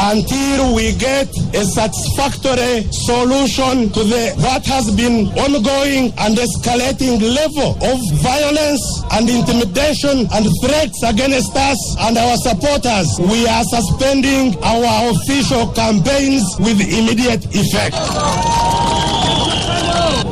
Until we get a satisfactory solution to the what has been ongoing and escalating level of violence and intimidation and threats against us and our supporters, we are suspending our official campaigns with immediate effect.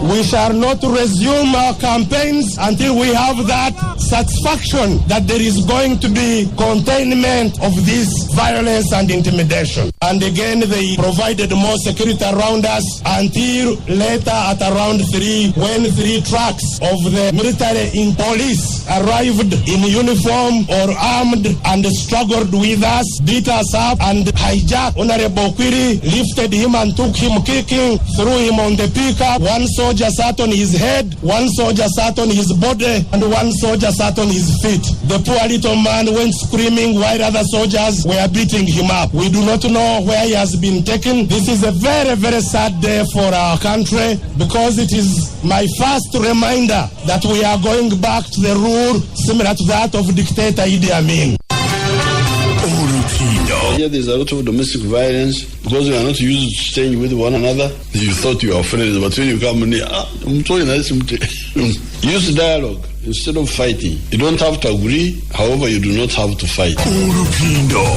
We shall not resume our campaigns until we have that satisfaction that there is going to be containment of this violence and intimidation. And again, they provided more security around us until later at around 3, when three trucks of the military in police arrived in uniform or armed and struggled with us, beat us up and hijacked Honorable Okwiri, lifted him and took him kicking, threw him on the pickup. One soldier sat on his head, one soldier sat on his body, and one soldier sat on his feet. The poor little man went screaming while other soldiers were beating him up. We do not know where he has been taken. This is a very, very sad day for our country because it is my first reminder that we are going back to the rule similar to that of dictator Idi Amin. Here there's a lot of domestic violence because we are not used to staying with one another. You thought you are friends, but when you come near, ah, I'm talking nice. Use dialogue instead of fighting. You don't have to agree, however, you do not have to fight.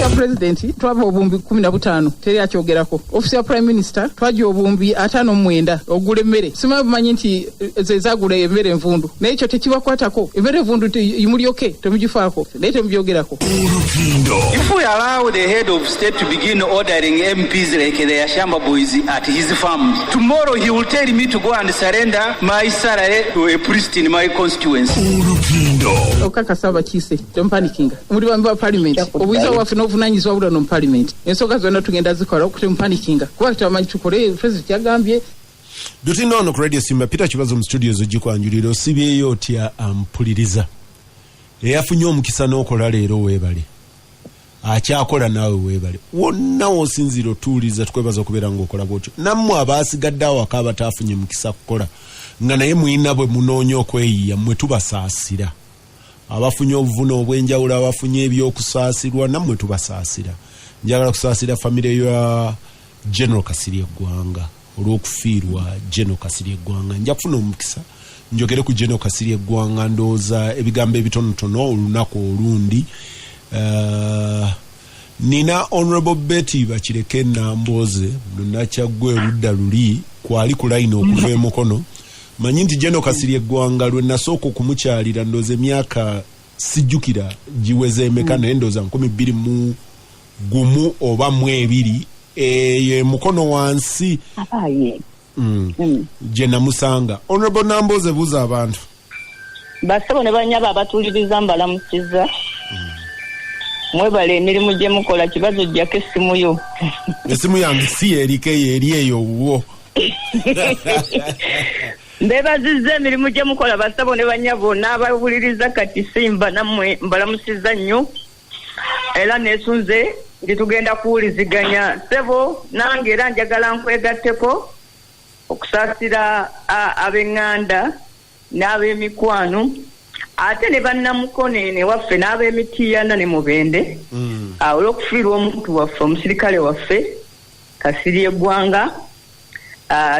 Ya pulezidenti twava obuwumbi 15, teri akyogerako. Ofisi ya prime minister twajja obuwumbi 59 ogula emmere. Simanyi bumanyi nti ze zagula emmere envundu, naye ekyo tekibakwatako. Emmere envundu mulyoke temugifaako, naye temubyogerako. If we allow the head of state to begin ordering MPs like they are shamba boys at his farms, tomorrow he will tell me to go and surrender my salary to a priest in my constituency. Okakasa abakiise temupanikinga, muli bambi ba parliament, obuyinza bwaffe n'obuvunanyizibwa bulano mu parliament. Ensonga zonna tugenda zikola, temupanikinga kuba tebamanyi tukole. President yagambye. Dutina ono ku Radio Simba, Peter Kibazo mu studio zogikwanjulira. Osibyeyo otya ampuliriza eyafunye omukisa n'okola leero? Weebale akyakola, naawe weebale wonna wosinziira otuwuliriza. Tukwebaza okubeera ngaokola bwotyo. Nammwe abaasigadde awaka abataafunye mukisa kukola, nga naye mwina bwe munoonya okweyiya, mmwe tubasaasira. Abafunye obuvune obw'enjawulo, abafunye ebyokusaasirwa, nammwe tubasaasira. Njagala kusaasira famire ya General Kasirye Eggwanga olw'okufiirwa General Kasirye Eggwanga. Nja kufuna omukisa njogere ku General Kasirye Eggwanga, ndowooza ebigambo ebitonotono olunaku olundi. Nina Honorable Betty Bakireke Nambooze Lunakyaggwe erudda luli kwali ku layini okuva emukono. Manyi nti General Kasirye Eggwanga lwe nasooka okumukyalira, ndowooza emyaka sijjukira giweze emeka, naye ndowooza 2001 oba mu ebiri, eyo emukono wansi. Abaye. Gye namusanga. Honorable Nambooze, buuza abantu. Basebo ne banyaba abatuuliriza, mbalamusiza. Mwebale emirimu gye mukola. Kibazo, jjako essimu yo. Esimu yange si yeriko, eyo eri eyo wuwo. Mbeebazizza emirimu gye mukola, basabo ne banyabo n'abawuliriza. Kati Simba nammwe mbalamusizza nnyo, era neesunze nti tugenda kuwuliziganya. Ssebo, nange era njagala nkwegatteko okusaasira ab'eŋŋanda n'ab'emikwano, ate ne bannamukono eno ewaffe n'ab'emitiyana ne Mubende olw'okufiirwa omuntu waffe, omusirikale waffe Kasirye Eggwanga.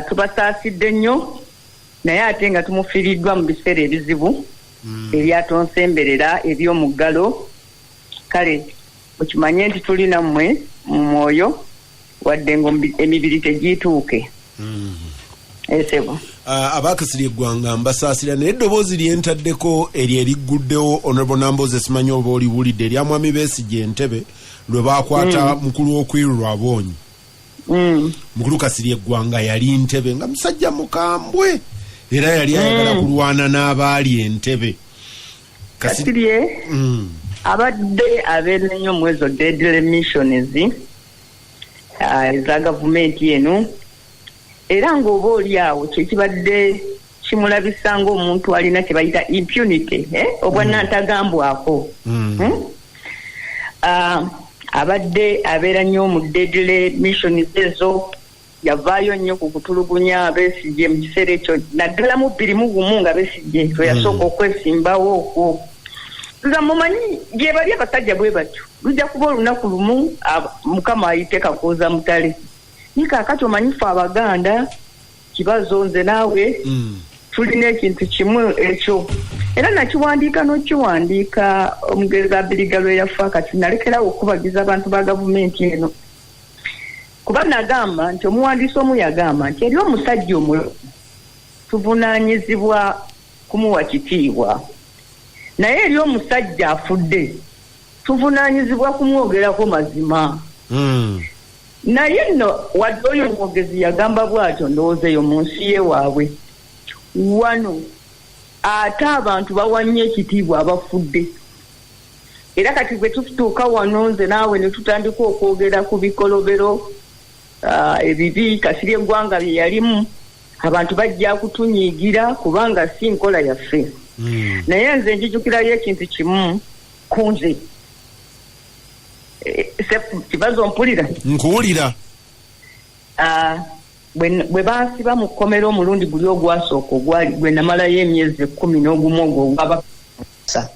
Tubasaasidde nnyo, naye ate nga tumufiiriddwa mu biseera ebizibu ebyatonsemberera eby'omuggalo. Kale mukimanye nti tuli nammwe mu mwoyo, wadde nga emibiri tegiituuke. Esebo. Abakasirye Eggwanga mbasaasira, naye eddoboozi lyentaddeko eryo erigguddewo, Honorable Nambooze, simanyi oba oliwulidde, erya Mwami Besigye Entebe lwe bakwata mukulu Okwiru Lwabonyi. Mukulu Kasirye Eggwanga yali Ntebe nga musajja mukambwe, era yali ayagala kulwana n'abaali Entebe. Kasirye abadde abeera nnyo mu ezo deadly missions eza gavumenti eno, era ng'oba oli awo kyekibadde kimulabisa ng'omuntu alina kye bayita impunity, eh? Obwannantagambwako. Abadde abeera nnyo mu deadly missions ezo. Yavaayo nnyo ku kutulugunya Besigye mu kiseera ekyo, naddala mu 2001 nga Besigye lwe yasooka okwesimbawo okwo. Nza mumanyi gye bali abasajja bwe batyo, lujja kuba olunaku lumu Mukama ayite Kakooza Mutale. Naye kaakati omanyi ffe Abaganda, Kibazo, nze naawe tulina ekintu kimu ekyo, era nakiwandiika n'okiwandiika omugenzi Abiriga lwe yafa. Kati nalekerawo okukubagiza abantu ba gavumenti eno, kuba nagamba nti omuwandiisi omu yagamba nti eri omusajja omulamu tuvunaanyizibwa kumuwa kitiibwa, naye eri omusajja afudde tuvunaanyizibwa kumwogerako mazima. Naye nno wadde oyo omwogezi yagamba bw'atyo, ndowooza eyo mu nsi ye waabwe. Wano ate abantu bawa nnyo ekitiibwa abafudde. Era kati bwe tutuuka wano nze naawe ne tutandika okwogera ku bikolobero ebibi Kasirye Eggwanga bye yalimu, abantu bajja kutunyiigira kubanga si nkola yaffe. Naye nze njijukirayo ekintu kimu ku nze. Kibazo mpulira? Nkuwulira. Bwe bansiba mu kkomera omulundi guli ogwasooka ogwali gwe namalayo emyezi 11 ogwo ogwabasa.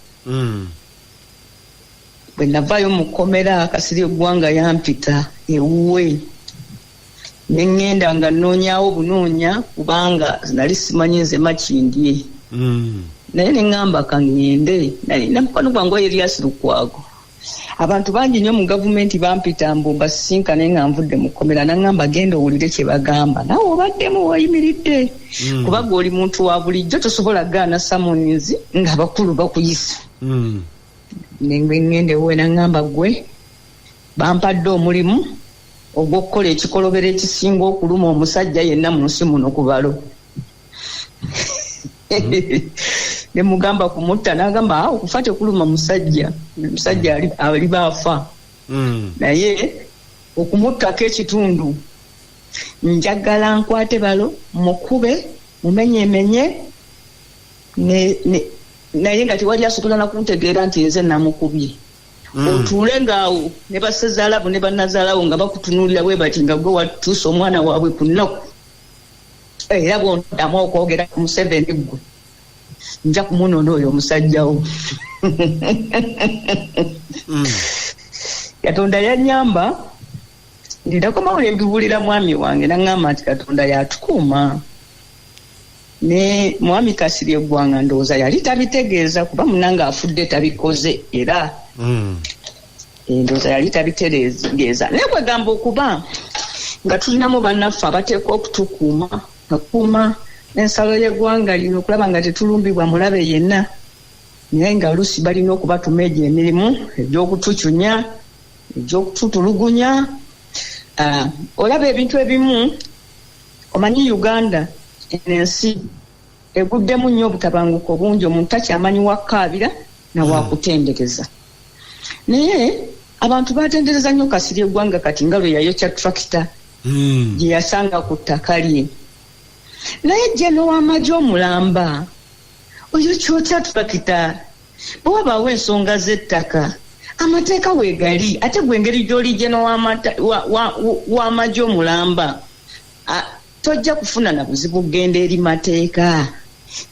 Bwe navaayo mu kkomera, Kasirye Eggwanga yampita ewuwe, ne ŋŋenda nga nnoonyaawo bunoonya kubanga nali simanyi nze Makindye. Naye ne ŋŋamba ka ŋŋende. Nalina mukwano gwange oyo Erias Lukwago. Abantu bangi nnyo mu gavumenti bampita mbu mbasisinkane nga nvudde mu kkomera, naŋŋamba genda owulire kye bagamba, naawe obaddemu wayimiridde. Kuba ggwe oli muntu wa bulijjo tosobola kugaana summons ng'abakulu bakuyise. Ne ŋŋenda ewuwe naŋŋamba ggwe bampadde omulimu ogw'okukola ekikolobero ekisinga okuluma omusajja yenna mu nsi muno ku balo. Ne mugamba kumutta, n'agamba okufa tekuluma musajja, omusajja aliba afa. Naye okumuttako ekitundu njagala nkwate balo mukube mumenyemenye naye nga tewali asobola na kuntegeera nti nze namukubye. Otuule ng'awo ne bassezaalaabo ne bannazaalaabo nga bakutunuulira bwe bati nga gwe watuusa omwana waabwe ku nnaku. Era bw'onoddamu okwogera ku Museveni ggwe nja kumunona oyo omusajjawo. Katonda yannyamba nti nakomawo ne mbibuulira mwami wange, n'aŋŋamba nti Katonda yatukuuma. Ne mwami Kasirye Eggwanga ndowooza yali tabitegeeza kuba munnange afudde tabikoze era ndowooza yali tabitegeeza. Naye kwegamba okuba nga tulinamu bannaffe abateekwa okutukuuma, okukuuma ensalo y'eggwanga lino okulaba nga tetulumbibwa mulabe yenna, naye nga oluusi balina okubatuma egyo emirimu egy'okutucunya, egy'okututulugunya. Olaba ebintu ebimu, omanyi Uganda eno ensi eguddemu nnyo obutabanguko bungi, omuntu takyamanyi wakkaabira na wakutendereza. Naye abantu batendereza nnyo Kasirye Eggwanga kati nga lwe yayokya tractor gye yasanga ku ttaka lye. Naye General w'amagye omulamba oyo kyokya tractor, bwe wabaawo ensonga z'ettaka amateeka weegali, ate gwe engeri gy'oli General w'amagye omulamba tojja kufuna na buzibu kugenda eri mateeka.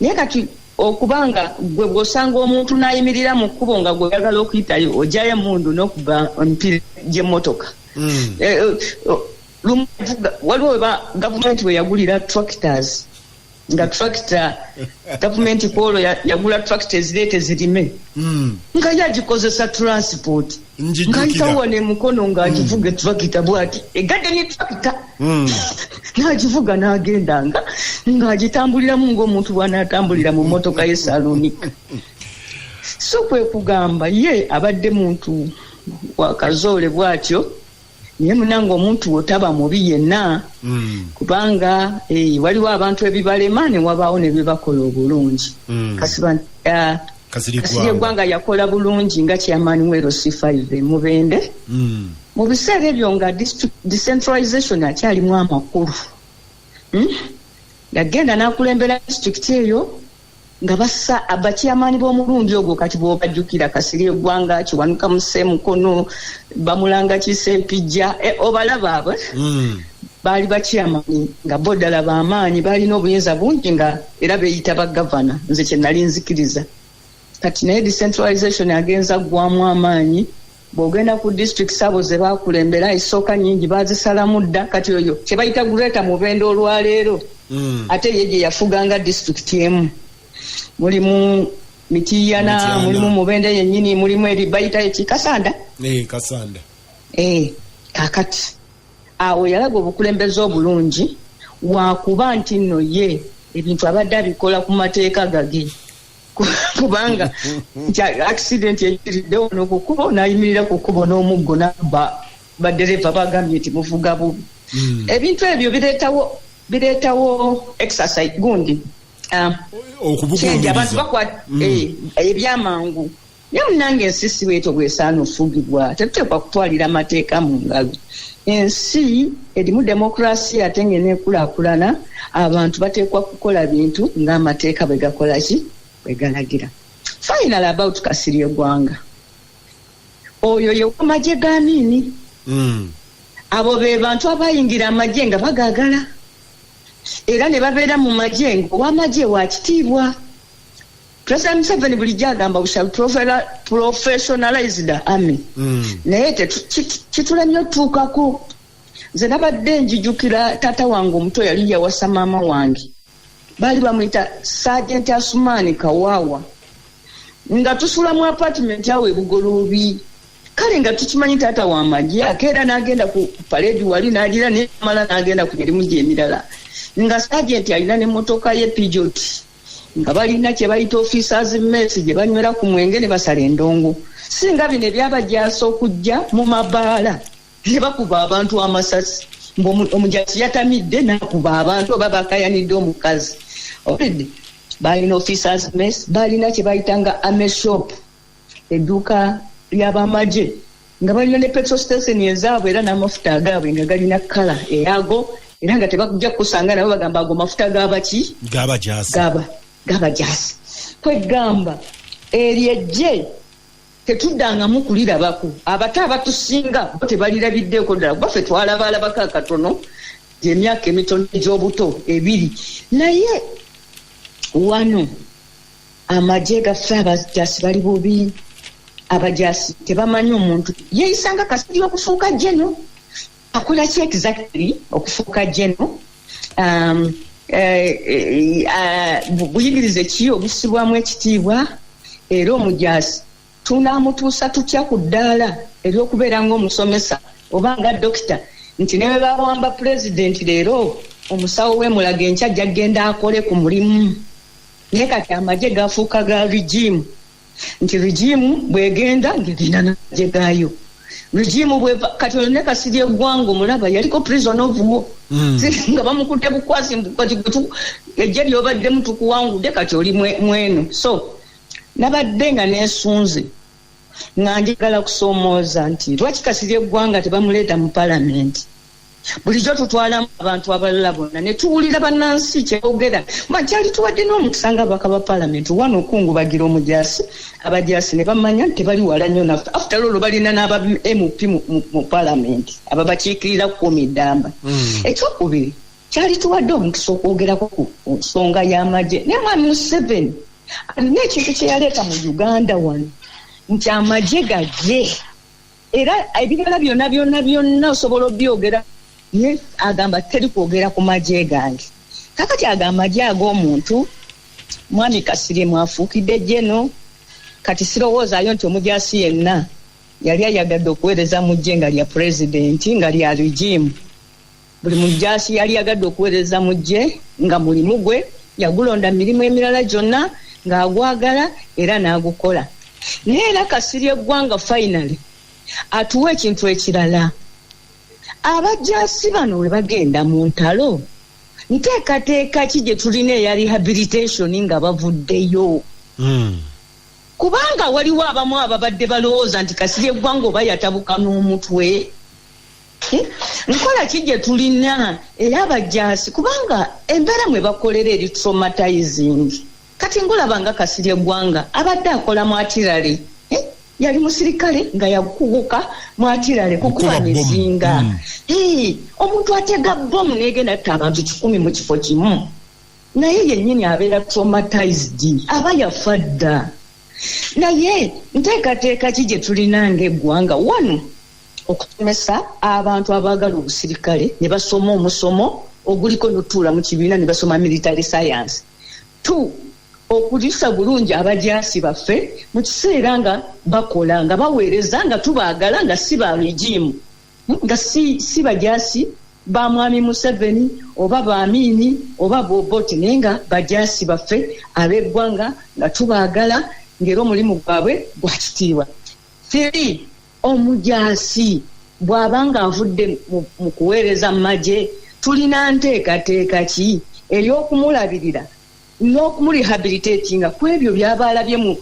Naye kati okubanga gwe bw'osanga omuntu n'ayimirira mu kkubo nga gwe oyagala okuyitayo, ojjayo emmundu n'okuba emipiira gy'emmotoka. Waliwo gavumenti we yagulira tractors, nga tractor gavumenti kwolwo yagula tractor ezireete zirime, nga ye agikozesa transport, ng'ayitawo wano emukono ng'agivuga etractor bw'ati, egadde ne tractor n'agivuga n'agendanga ng'agitambuliramu ng'omuntu bw'anaatambulira mu mmotoka ye Salonika. So kwe kugamba ye abadde muntu wa kazoole bw'atyo, naye munange omuntu wotaba mubi yenna, kubanga waliwo abantu ebibalema ne wabaawo ne byebakola obulungi. Kasirye Eggwanga yakola bulungi nga chairman we LC5 e Mubende. Mu biseera ebyo nga decentralization akyalimu amakulu. Yagenda n'akulembera disitulikiti eyo nga bassa abakyamaani b'omulundi ogwo. Kati bw'obajjukira Kasirye Eggwanga, Kiwanuka Musemukono, Bamulanga Kisempijja, obalaba abo baali bakyamaanyi nga bo ddala b'amaanyi, balina obuyinza bungi nga era beeyita bagavana. Nze kye nali nzikiriza. Kati naye decentralization agenza ggwamu amaanyi. Bw'ogenda ku districts, abo ze bakulembera esooka nyingi bazisalamu dda. Kati oyo kye bayita Greater Mubende olwaleero, ate ye gye yafuganga district emu, mulimu Mitiyana, Mityana. Mulimu Mubende yennyini, mulimu eri bayita eki, Kasanda. Eh, Kasanda. Kakati awo yalaga obukulembeze obulungi, wakuba nti nno ye ebintu abadde abikola ku mateeka gage. Kubanga nti accident eyiridde wano ku kkubo, n'ayimirira ku kkubo n'omuggo n'abba badereva, bagambye nti muvuga bubi. Ebintu ebyo bireetawo exercise gundi, change, abantu Okubugumbiriza. Bakwata ebyamangu. Naye munange, ensi si bwetyo bwesaana ofugibwa. Tetuteekwa kutwalira amateeka mu ngalo. Ensi erimu demokurasiya ate ng'eneekulaakulana, abantu bateekwa kukola bintu ng'amateeka bwe gakola ki, bwe galagira. Final, about Kasirye Eggwanga, oyo ye wamagye ga Amiini. Abo be bantu abayingira amagye nga bagaagala, era ne babeera mu magye ng'owamagye wa kitiibwa. President Museveni bulijjo agamba, "We shall professionalize the army." Naye kitulemye otutuukako. Nze nabadde njijukira taata wange omuto yali yawasa maama wange, baali bamuyita Sergeant Asumaani Kawaawa, nga tusula mu apartment awo ebugoloobi. Kale nga tukimanyi taata wamagye, akeera n'agenda ku parade wali n'agira nemala n'agenda ku mirimu gye emirala, nga sergeant alina n'emmotoka ye Peugeot, nga balina kye bayita officers mess gye banywera ku mwenge ne basala endongo. Singa bino ebyabajaasa okujja mu mabaala ne bakuba abantu amasasi, ng'omujasi yatamidde n'akuba abantu oba bakayanidde omukazi. Already balina officers mess, balina kye bayitanga army shop, edduuka ly'abamagye, nga balina ne petrol station ezaabwe, era n'amafuta agaabwe nga galina kala eyago, era nga tebakujja kukusanga nabo bagamba ago mafuta gabaki? Gabajasi. Gaba gabajasi. Kwegamba eryo ejje tetuddangamu kulirabako. Abato abatusinga bo tebalirabiddeeko ddala, kuba ffe twalabalabako akatono gyemyaka emitono egy'obuto ebiri. Naye wano amagye gaffe, abajasi bali bubi. Abajasi tebamanyi omuntu yeeyisanga Kasiri okufuuka general akola ki exactly okufuuka general? Buyigirize ki obusibwamu ekitiibwa? Era omujasi tunaamutuusa tutya ku ddaala ery'okubeera ng'omusomesa oba nga dokita, nti ne bwe bawamba pulezidenti leero, omusawo w'emulaga enkya ajja kgenda akole ku mulimu? Naye kati amagye gafuuka ga regime, nti regime bwegenda ng'egenda n'amagye gaayo, regime bweva. Kati oyo ne Kasirye Eggwanga omulaba yaliko prison of war, nga bamukutte bukwasi mbu kati ejje lyobaddemu tukuwangudde, kati oli mweno. So nabadde nga neesunze nga njagala kusoomooza nti lwaki Kasirye Eggwanga tebamuleeta mu palamenti? Bulijjo tutwalamu abantu abalala bonna ne tuwulira bannansi kyeyogera. Ma kyali tuwadde n'omukisa nga ababaka ba palamenti wano okungubagira omujasi, abajasi ne bamanya nti tebali wala nnyo naffe. After all, balina n'aba MP mu palamenti ababakiikirira kukuuma eddamba. Ekyokubiri, kyali tuwadde omukisa okwogerako ku nsonga y'amagye. Naye mwami Museveni alina ekintu kye yaleeta mu Uganda wano nti amagye gajje, era ebirala byonna byonna byonna osobola obyogera, ye agamba teri kwogera ku magye gange. Kakati ago amagye ag'omuntu mwami Kasirye mwafuukidde general, kati sirowoozaayo nti omujasi yenna yali ayagadde okuweereza mu ggye nga lya pulezidenti, nga lya regime. Buli mujasi yali yagadde okuweereza mu ggye nga mulimu gwe yagulonda mirimu emirala gyonna, ng'agwagala era n'agukola. Naye era Kasirye Eggwanga finally atuwa ekintu ekirala. Abajasi bano bwe bagenda mu ntalo, nteekateeka ki gye tulina eya rehabilitation nga bavuddeyo? Kubanga waliwo abamu ababadde balowooza nti Kasirye Eggwanga oba yatabuka n'omutwe. Nkola ki gye tulina ey'abajasi? Kubanga embeera mwe bakolera eri traumatizing. Kati ngolaba nga Kasirye Eggwanga abadde akola mu artillery, yali musirikale nga yakuguka mu artillery, kukuba Kukuba bomu. mizinga. Omuntu atega bomu negenda atta abantu 100 mu kifo kimu, naye yennyini abeera traumatized, aba yafa dda. Naye nteekateeka ki gye tulina ng'eggwanga wano okusomesa abantu abaagala obusirikale ne basoma omusomo oguliko n'otutuula mu kibiina ne basoma military science? Two, okulisa bulungi abajaasi baffe mu kiseera nga bakola, nga baweereza, nga tubaagala, nga si ba regime, nga si bajaasi ba Mwami Museveni oba ba Amini oba Bobote, naye nga bajaasi baffe ab'eggwanga nga tubaagala, ng'era omulimu gwabwe gwa kitiibwa. Three, omujaasi bw'aba ng'avudde mu kuweereza mu magye, tulina nteekateeka ki ey'okumulabirira n'okumurehabilitatinga ku ebyo by'aba alabye mu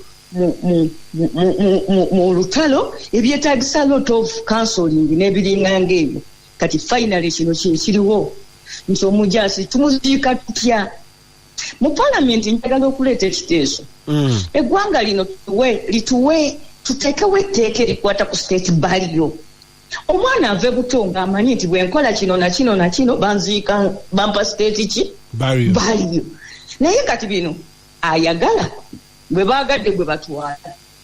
lutalo ebyetaagisa lot of counseling n'ebiringa ng'ebyo? Kati finally, kino kyekiriwo nti omujaasi tumuziika tutya? Mu palamenti njagala okuleeta ekiteeso. Eggwanga lino lituwe tuteekewo etteeka erikwata ku state burial. Omwana ave buto ng'amanyi nti bwenkola kino na kino na kino, banziika, bampa state ki? Burial. Naye kati bino ayagala gwe baagadde gwe batwala.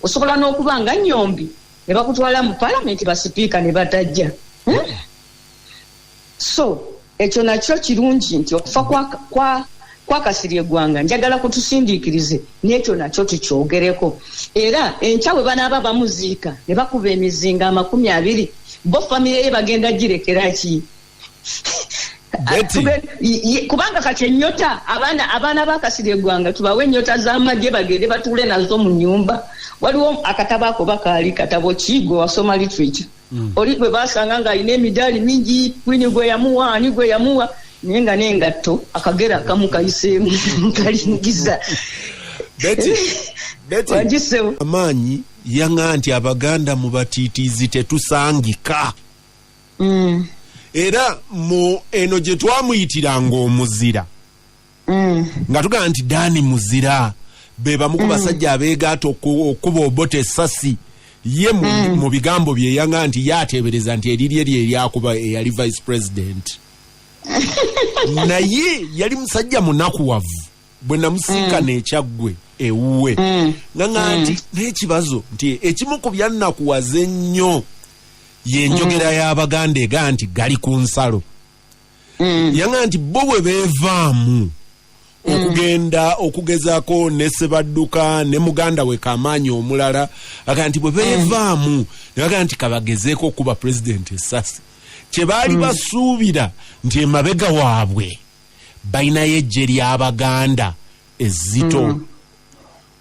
Osobola n'okuba nga nnyombi ne bakutwala mu palamenti, basipiika ne batajja, hmm? So ekyo nakyo kirungi nti okufa kwa Kasirye Eggwanga njagala kutusindiikirize n'ekyo nakyo tukyogereko. Era enkya bwe banaaba bamuziika ne bakuba emizinga 20, bo famire ye bagenda girekera ki? Kubanga kati ennyota, abaana ba Kasirye Eggwanga tubawe ennyota z'amagye bagende batuule nazo mu nnyumba. Waliwo akatabo ako, bakaali katabo ki, gwe wasoma literature? Oli gwe basanga ng'alina emidaali mingi, Queen gwe yamuwa, ani gwe yamuwa, naye nga n'engatto akagera akamu kayiseemu kalingiza. Betty, amaanyi yaŋŋa nti Abaganda mu batiitiizi tetusangika. Era mu eno gye twamuyitiranga omuzira, nga tugamba nti Daani muzira, be bamu ku basajja abeegaata okuba Obote essasi. Ye mu bigambo bye yaŋŋa nti ye ateebereza nti erirye lye eryakuba eyali vice president, naye yali musajja munakuwavu. Bwe namusinkana Ekyaggwe ewuwe, nga ŋŋa nti n'ekibazo nti ekimu ku byannakuwaza ennyo yenjogera y'Abaganda ega nti gali ku nsalo. Yaŋŋa nti bo bwe beevaamu okugenda okugezaako ne Sebadduka ne muganda we Kamaanyi omulala, aga nti bwe beevaamu ne bagamba nti kabagezeeko okuba pulezidenti essasi, kye baali basuubira nti emabega waabwe balinayo ejje ly'Abaganda ezzito.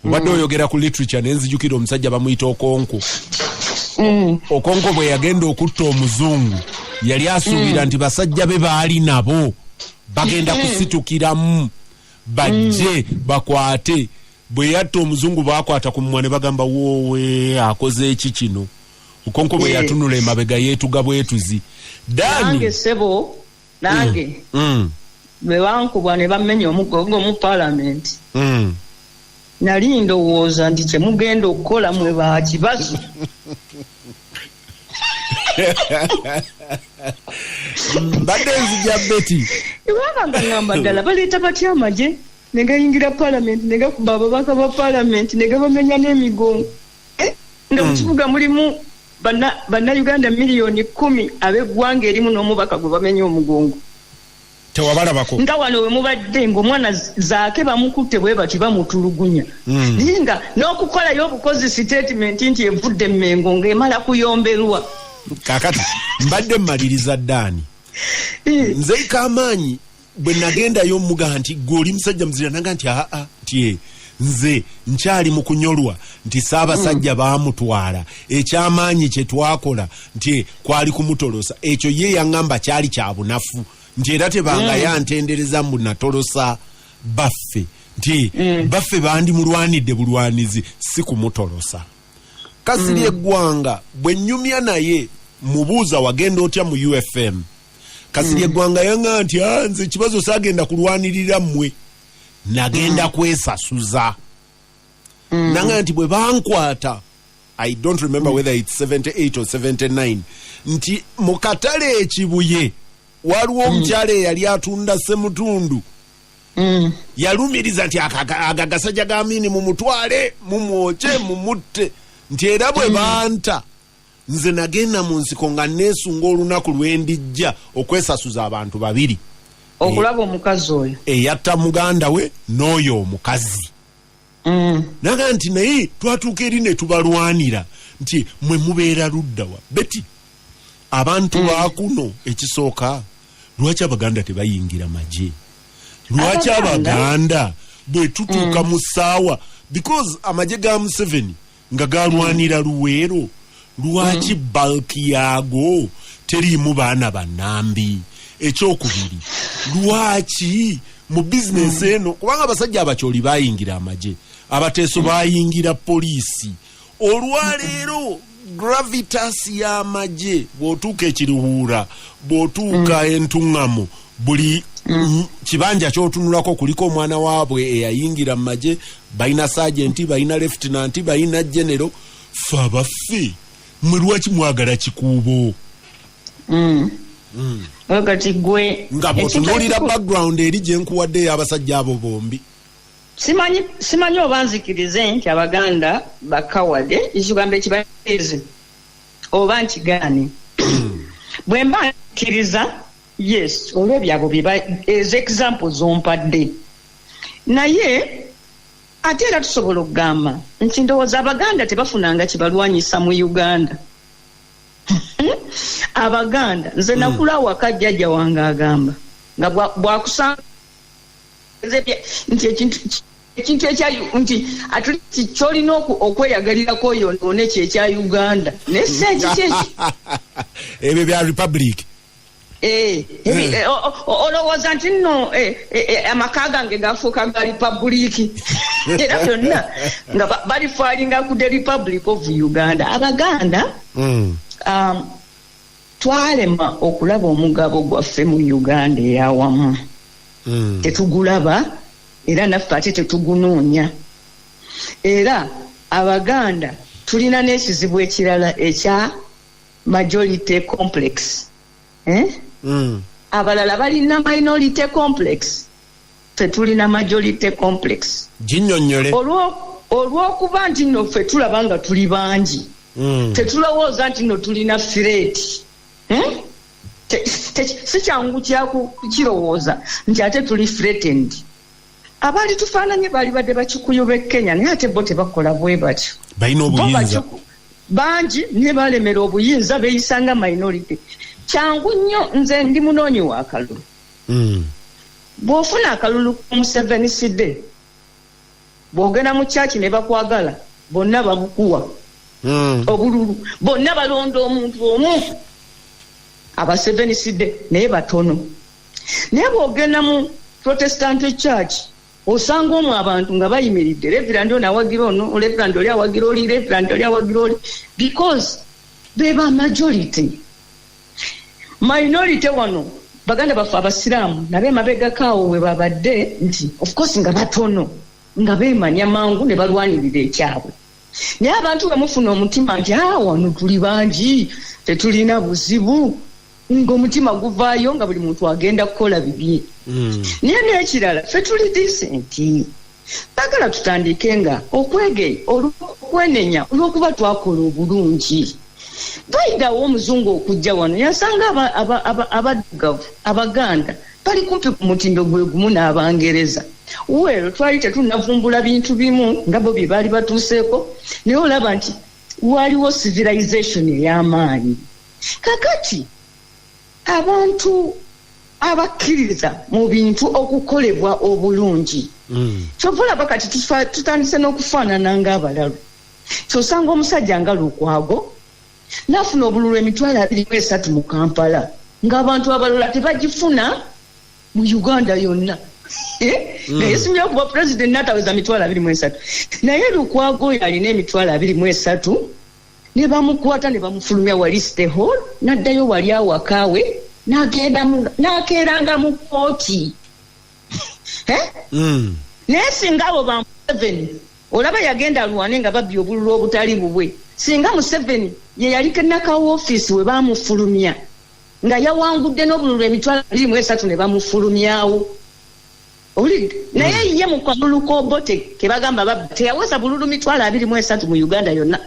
Obadde oyogera ku literature nenzijukira omusajja bamuyita Okonko. Okonko bwe yagenda okutta omuzungu, yali asuubira nti basajja be baali nabo bagenda kusitukiramu bajje bakwate. Bwe yatta omuzungu, bakwata ku mumwa ne bagamba, "Woowe, akoze eki kino?" Okonko bwe yatunula emabega, yeetuga bwetuzi. Nange Dani sebo, nange bwe bankubwa ne bamenya omugongo mu palamenti, nali ndowooza nti kyemugenda okukola mwe bakibazo. Mbadde nzija, Betty. Kubanga nga ngamba ddala baleeta batya amagye ne gayingira palamenti ne gakuba ababaka ba palamenti ne gabamenya n'emigongo? Eh, nga mu kibuga mulimu Bannayuganda 10 miliyoni ab'eggwanga erimu n'omubaka gwe bamenya omugongo. Tewabalabako? Nga wano we mubadde ng'omwana Zaake bamukutte bwe bati bamutulugunya, naye nga n'okukolayo obukozi statement nti evudde Mmengo ng'emala kuyomberwa. Kakati mbadde mmaliriza, Ddaani. Nze Kamaanyi bwe nagendayo muga nti gwe oli musajja muzira, naga nti aa, nti nze nkyali mu kunyolwa nti Ssaabasajja baamutwala, ekyamaanyi kye twakola nti kwali kumutolosa. Ekyo ye yaŋŋamba kyali kya bunafu, nti era tebanga yantendereza mbu natolosa baffe, nti baffe bandimulwanidde bulwanizi, si kumutolosa. Kasirye Eggwanga bwe nnyumya naye mubuuza, "Wagenda otya mu UFM?" Kasirye Eggwanga yaŋŋa nti, "Ah, nze ekibazo saagenda kulwanirira mmwe, nagenda kwesasuza." Naŋŋa nti bwe bankwata, I don't remember whether it's 78 or 79, nti mu katale Ekibuye waliwo omukyala eyali atunda semutundu. Yalumiriza nti aga gasajja ga Amini mumutwale, mumwokye, mumutte, nti era bwe banta nze nagenda mu nsiko nga neesunga olunaku lwendijja okwesasuza abantu babiri. Okulaba omukazi oyo eyatta muganda we n'oyo omukazi. Naga nti naye twatuuka eri ne tubalwanira nti mwe mubeera luddawa. Beti abantu bakuno, ekisooka, lwaki Abaganda tebayingira magye? Lwaki Abaganda bwe tutuuka mu ssaawa, because amagye ga Museveni nga galwanira Luweero, lwaki bulk yaago teriimu baana bannambi? Ekyokubiri, lwaki mu bizinesi eno, kubanga abasajja Abakyoli bayingira amagye, Abateeso bayingira poliisi, olwaleero gravitas y'amagye bw'otuuka Ekiruhuura, bw'otuuka Entuŋŋamu, buli kibanja kyotunulako kuliko omwana waabwe eyayingira mu magye, balina sergeant, balina lieutenant, balina general. Fe abaffe, mwe lwaki mwagala kikuubo? Kati gwe nga bw'otunuulira background eri gye nkuwadde ey'abasajja abo bombi. Simanyi oba nzikirize nti Abaganda bakawade, ekigamba ekibairizi, oba nkigaane. Bwe mba nkkiriza, yes, olw'ebyabo ezo example zompadde, naye ate era tusobola okugamba nti ndowooza Abaganda tebafunanga kibalwanyisa mu Uganda. Abaganda, nze nakula awaka, jjajja wange agamba nga bwakusanga nti ekintu ekya nti atuli kyolina okweyagalirako yonoone kyekya Uganda, naye si ekiki eki. Ebyo bya republic. Eh, olowooza nti nno amaka gange gafuuka ga republic, era byonna nga balifalinga ku the Republic of Uganda. Abaganda twalema okulaba omugabo gwaffe mu Uganda eyawamu. Tetugulaba, era naffe ate tetugunoonya. Era Abaganda tulina n'ekizibu ekirala ekya majority complex, eh? Abalala balina minority complex, ffe tulina majority complex. Ginnyonnyole. Olw'okuba nti nno ffe tulaba nga tuli bangi, tetulowooza nti nno tulina threat, eh? Si kyangu kyakukirowooza nti ate tuli threatened. Abaali tufaananye baali badde Bakikuyu b'e Kenya, naye ate bo tebakola bwe batyo. Balina Bo obuyinza. Bangi ne balemera obuyinza, beeyisanga minority. Kyangu nnyo, nze ndi munoonyi wa kalulu. Bw'ofuna akalulu ku Museveni sidde, bw'ogenda mu kyaki ne bakwagala, bonna babukuwa. Obululu bonna balonda omuntu omu, Abaseveni sidde, naye batono. Naye bw'ogenda mu Protestant church, osanga omwo abantu nga bayimiridde, reverend ono awagira ono, reverend oli awagira oli, reverend oli awagira oli, because beba majority. Minority wano, baganda baffe Abasiraamu nabe emabegako awo we babadde nti of course nga batono, nga beemanya mangu ne balwanirira ekyabwe. Naye abantu bwe mufuna omutima nti a wano tuli bangi, tetulina buzibu, ng'omutima guvaayo nga buli muntu agenda kukola bibye. Naye n'ekirala, ffe tuli decent. Baagala tutandike nga okwege okwenenya olw'okuba twakola obulungi. Bayidawo omuzungu okujja wano yasanga abaddugavu, Abaganda bali kumpi ku mutindo gwe gumu n'Abangereza. Well, twali tetunnavumbula bintu bimu nga bo bye baali batuuseeko, naye olaba nti waliwo civilization ey'amaanyi. Kakati abantu abakkiririza mu bintu okukolebwa obulungi, kyova olaba kati tutandise n'okufaanana ng'abalalu. Kyosanga omusajja nga Lukwago n'afuna obululu 23,000 mu Kampala, ng'abantu abalala tebagifuna mu Uganda yonna. Eh? Naye simya okuba pulezidenti n'ataweza 23,000, naye Lukwago oyo alina 23,000, ne bamukwata ne bamufulumya wali City Hall, n'addayo wali awakaawe, n'akeeranga mu kooti. Eh? Naye singa abo ba Museveni, olaba yagenda alwane nga babbye obululu obutali bubwe. Singa Museveni ye yaliko nakawa ofiisi we bamufulumya nga yawangudde n'obululu 23,000 ne bamufulumyawo. Owulidde? Naye ye mu kalulu k'Obote ke bagamba babba, teyaweza bululu 23,000 mu Uganda yonna.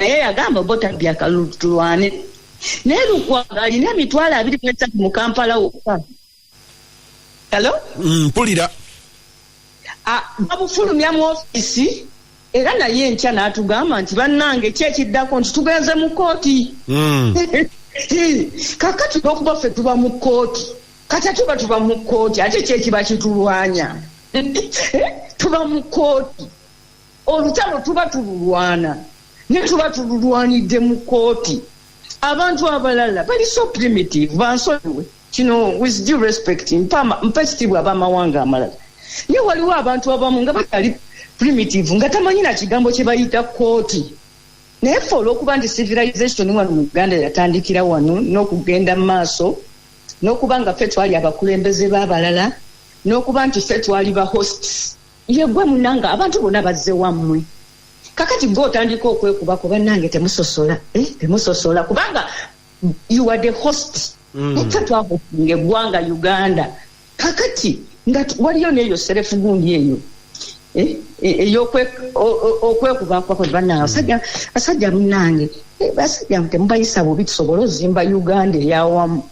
Naye yagamba Obote abbye akalulu tulwane. Naye Lukwago alina 23,000 mu Kampala wokka. Hello? Mpulira. Babufulumya mu ofiisi era naye enkya n'atugamba nti bannange ki ekiddako nti tugenze mu kkooti. Kakati olw'okuba ffe tuba mu kkooti, kati ate oba tuba mu kkooti ate ki ekiba kitulwanya? Tuba mu kkooti, olutalo tuba tululwana naye tuba tululwanidde mu kkooti. Abantu abalala bali so primitive, bansonyiwe kino, with due respect, mpa ekitiibwa ab'amawanga amalala, naye waliwo abantu abamu nga bakyali primitive, nga tamanyi na kigambo kye bayita kkooti. Naye ffe olw'okuba nti civilization wano mu Uganda yatandikira wano n'okugenda mu maaso, n'okuba nga ffe twali abakulembeze b'abalala, n'okuba nti ffe twali ba hosts, ye gwe munnange abantu bonna bazze wammwe. Kakati gwe otandika okwekubako, bannange temusosola, temusosola, kubanga you are the host. Ffe twahostinga eggwanga Uganda. Kakati nga waliyo n'eyo self gundi eyo okwekubako, bannange basajja munnange, basajja temubayisa bubi, tusobole ozimba Uganda eyawamu.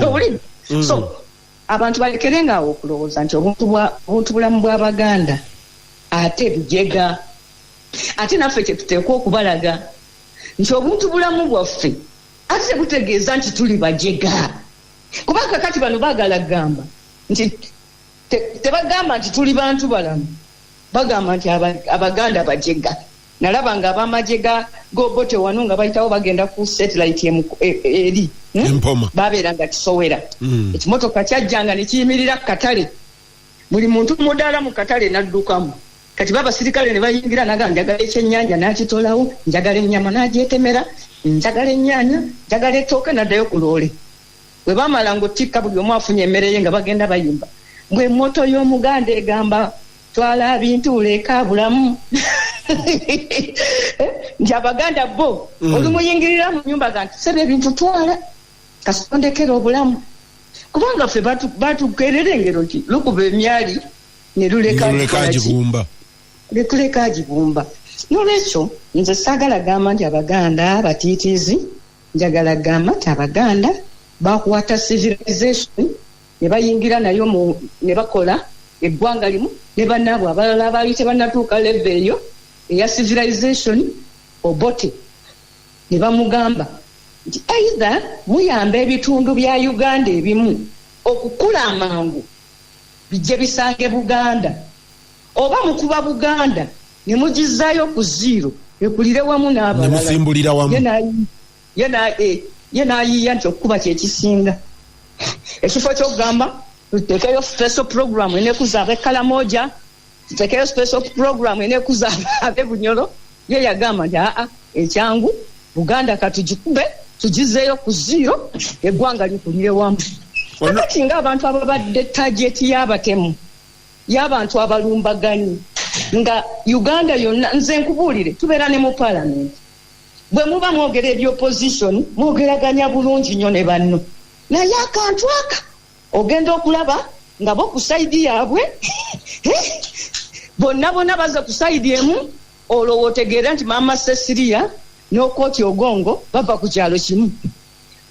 Owulidde? So abantu balekerenga awo okulowooza nti obuntu bulamu bw'Abaganda ate bujega. Ate naffe kyetuteekwa okubalaga nti obuntu bulamu bwaffe ate tebutegeeza nti tuli bajega, kubanga kati bano baagala kugamba nti tebagamba nti tuli bantu balamu, bagamba nti Abaganda bajega. Nalaba nga abamagye ga Obote wano nga bayitawo bagenda ku satellite eri, Empoma. Babeera nga kisowera. Ekimotoka kyajjanga ne kiyimirira ku katale, buli muntu mudaala mu katale n'addukamu. Kati babasirikale ne bayingira, naga njagala ekyennyanja n'akitolawo, njagala ennyama n'agyetemera, njagala ennyaanya, njagala ettooke, n'addayo ku loole. Bwe bamala ng'otikka buli omu afunye emmere ye, nga bagenda bayimba bwe motto y'Omuganda egamba twala bintu leka bulamu, nti Abaganda bo olumuyingirira mu nyumba ga nti sebe ebintu twala kasitondekera obulamu, kubanga ffe batugerera engero nti lukuba emyali ne luleka luleka agibumba. Luleka agibumba. Nolwekyo nze saagala gamba nti Abaganda batiitiizi, njagala gamba nti Abaganda bakwata civilization ne bayingira nayo ne bakola eggwanga limu ne bannaabwe abalala abaali tebannatuuka level eyo eya civilization. Obote ne bamugamba nti either muyamba ebitundu bya Uganda ebimu okukula amangu bijje bisange Buganda, oba mukuba Buganda ne mugizaayo ku zero ekulire wamu n'abalala. Ne musimbulira wamu. Ye n'ayiiya nti okukuba kyekisinga, ekifo ky'okugamba tuteekeyo special program enekuza ab'e Kalamoja, tuteekeyo special program enekuza ab'e Bunyoro. Ye yagamba nti aa, ekyangu Buganda katugikube tugizeeyo ku zero, eggwanga likulire wamu. Kakati ng'abantu ababadde target y'abatemu, y'abantu abalumbaganyi nga Uganda yonna, nze nkubuulire, tubeera ne mu Parliament, bwe muba mwogera ebyopposition mwogeraganya bulungi nnyo ne banno, naye akantu aka ogenda okulaba nga bo ku side yaabwe bonna bonna baza ku side emu, olwo wotegeera nti Maama Cecilia n'Okooti Ogongo bava ku kyalo kimu.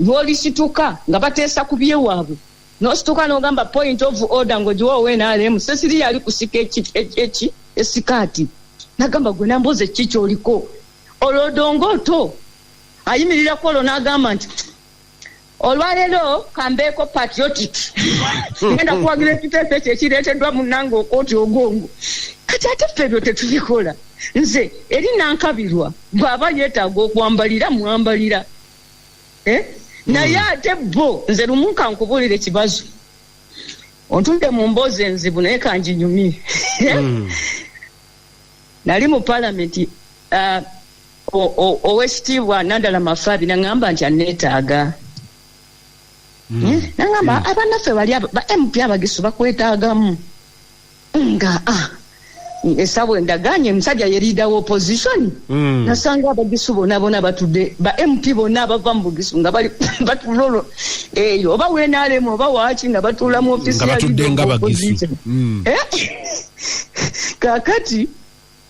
Lwolisituka nga bateesa ku byewaabwe, n'osituka n'ogamba point of order ng'ogiwa owa NRM, Cecilia ali kusika eki esikaati nagamba gwe nambuuza eki kyoliko. Olwo Odongoto ayimirirako olwo n'agamba nti olwaleero kambeeko patriotic, ngenda kuwagira ekiteeso ekyo ekireeteddwa munnange Okooti Ogongo. Kati ate ffe ebyo tetubikola. Nze eri nankabirwa bw'aba yeetaaga okwambalira mwambalira, eh? Naye ate bo nze lumu kankubuulira ekibazo, ontudde mu mboozi enzibu naye kanginyumye. Nali mu Palamenti, owekitiibwa Nandala Mafabi naŋŋamba nti aneetaaga. Naŋŋamba abannaffe bali ba MP Abagisu bakwetaagamu, nga ah. Essaawa endaganye omusajja ye leader wa opposition. Nasanga Abagisu bonna bonna batudde, ba MP bonna abava mu Bugisu nga bali batuula olwo eyo, oba WNRM oba waaki, nga batuula mu ofiisi Nga ya batudde leader of nga Bagisu. opposition. Eh? Kaakati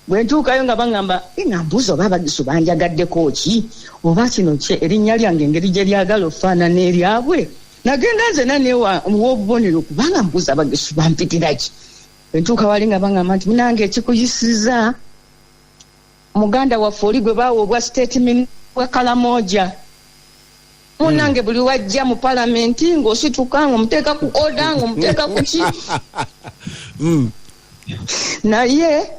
bwe ntuukayo nga baŋŋamba, "Eh, nga mbuuza oba Abagisu banjagaddeko ki, oba kino kye erinnya lyange engeri gye lyagala okufaanana eryabwe." Nagenda nzena newa obubonero kubanga mbuuza Abagisu bampitira ki. Bwe ntuuka wali nga baŋŋamba nti, "Munange, ekikuyisiza muganda waffe oli gwe baawa obwa state minister bwa Kalamoja. Munange, buli wajja mu palamenti ng'osituka, ng'omuteeka ku order, ng'omuteeka ku ki." Naye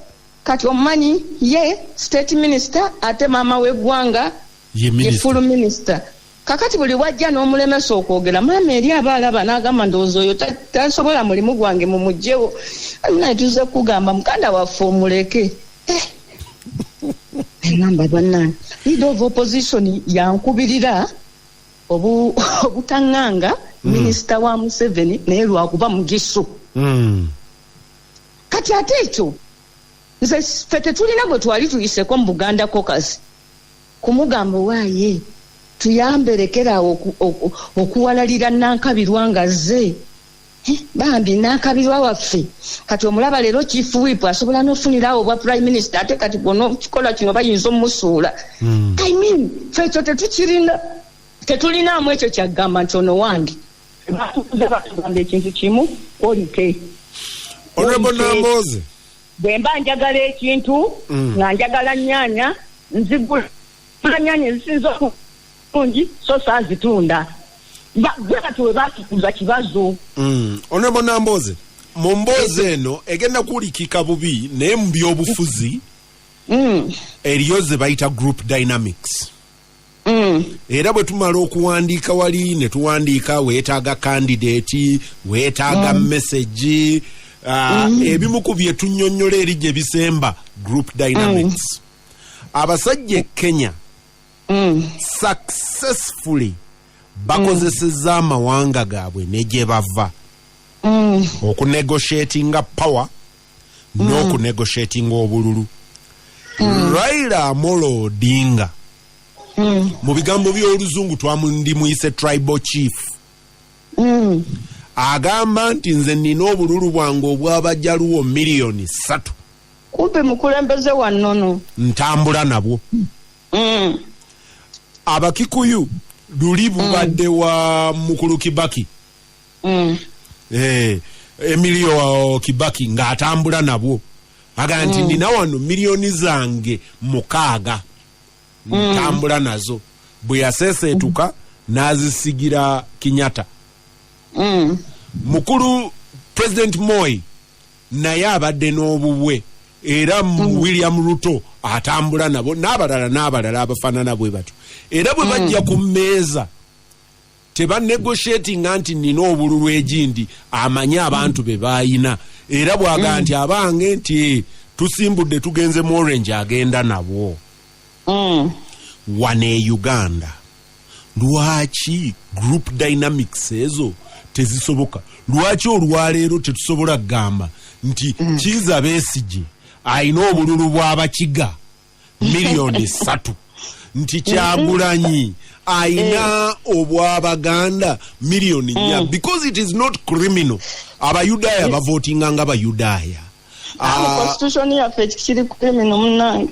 kati omumanyi ye state minister, ate maama w'eggwanga ye ye minister. Full minister. Kakati buli wajja n'omulemesa okwogera, maama eri aba alaba n'agamba, "Ndowooza oyo tasobola mulimu gwange, mumugjewo." Naye tuze kugamba mukanda waffe omuleke. Eh. Eŋŋamba, bannange, leader of opposition yankubirira obutaŋŋanga minisita wa Museveni, naye lwakuba Mugisu. Kati ate ekyo nze ffe tetulina gwe twali tuyiseko mu Buganda Caucus kumugamba, "Waaye tuyambe, lekeraawo okuwalalira Nankabirwa nga zze." Eh, bambi Nankabirwa waffe kati omulaba leero chief whip, asobola n'ofunirawo obwa prime minister, ate kati bw'onookikola kino bayinza omusuula. I mean, ffe ekyo tetukirina, tetulinaamu ekyo kyaggamba nti ono wange. Batukuza batugamba ekintu kimu, quality. Honorable Namboze. Bwe mba njagala ekintu, nga njagala nnyaanya, nzigula nyaanya ezisinza obulungi, so saazitunda. Gwe kati we batukuza kibazo. Honorable Namboze, mu mboozi eno egenda kuwulikika bubi, naye mu byobufuzi eriyo ze bayita group dynamics. Era bwe tumala okuwandiika wali ne tuwandiika, weetaaga candidate, weetaaga message, ebimu ku bye tunnyonnyola eri gye bisemba group dynamics. Abasajja e Kenya successfully bakozesezza amawanga gaabwe ne gye bava okunegotiatinga power n'okunegotiatinga obululu. Raila Amolo Odinga, mu bigambo by'Oluzungu twandimuyise tribal chief, agamba nti, "Nze nina obululu bwange obw'Abajaluwo miliyoni 3." Kumpi mukulembeze wa nnono. "Ntambula nabwo." Abakikuyu luli bubadde wa mukulu Kibaki, Emilio Kibaki, ng'atambula nabwo, agamba nti, "Nina wano miliyoni zange 6, ntambula nazo." Bwe yaseeseetuka n'azisigira Kenyatta. Mukulu President Moi naye abadde n'obubwe, era William Ruto atambula nabo, n'abalala n'abalala abafaanana bwe batyo. Era bwe bajja ku mmeeza tebanegotiatinga nti nina obululu egindi, amanyi abantu be baayina, era bw'agaa nti, "Abange," nti, "tusimbudde tugenze mu Orange," agenda nabo. Wano e Uganda lwaki group dynamics ezo tezisoboka? Lwaki olwaleero tetusobola kugamba nti Kiiza Besigye ayina obululu bw'Abakiga miliyoni 3, nti Kyagulanyi ayina obw'Abaganda miliyoni 4? Because it is not criminal. Abayudaaya bavotinga nga Bayudaaya. Mu constitution yaffe kiri criminal, munange,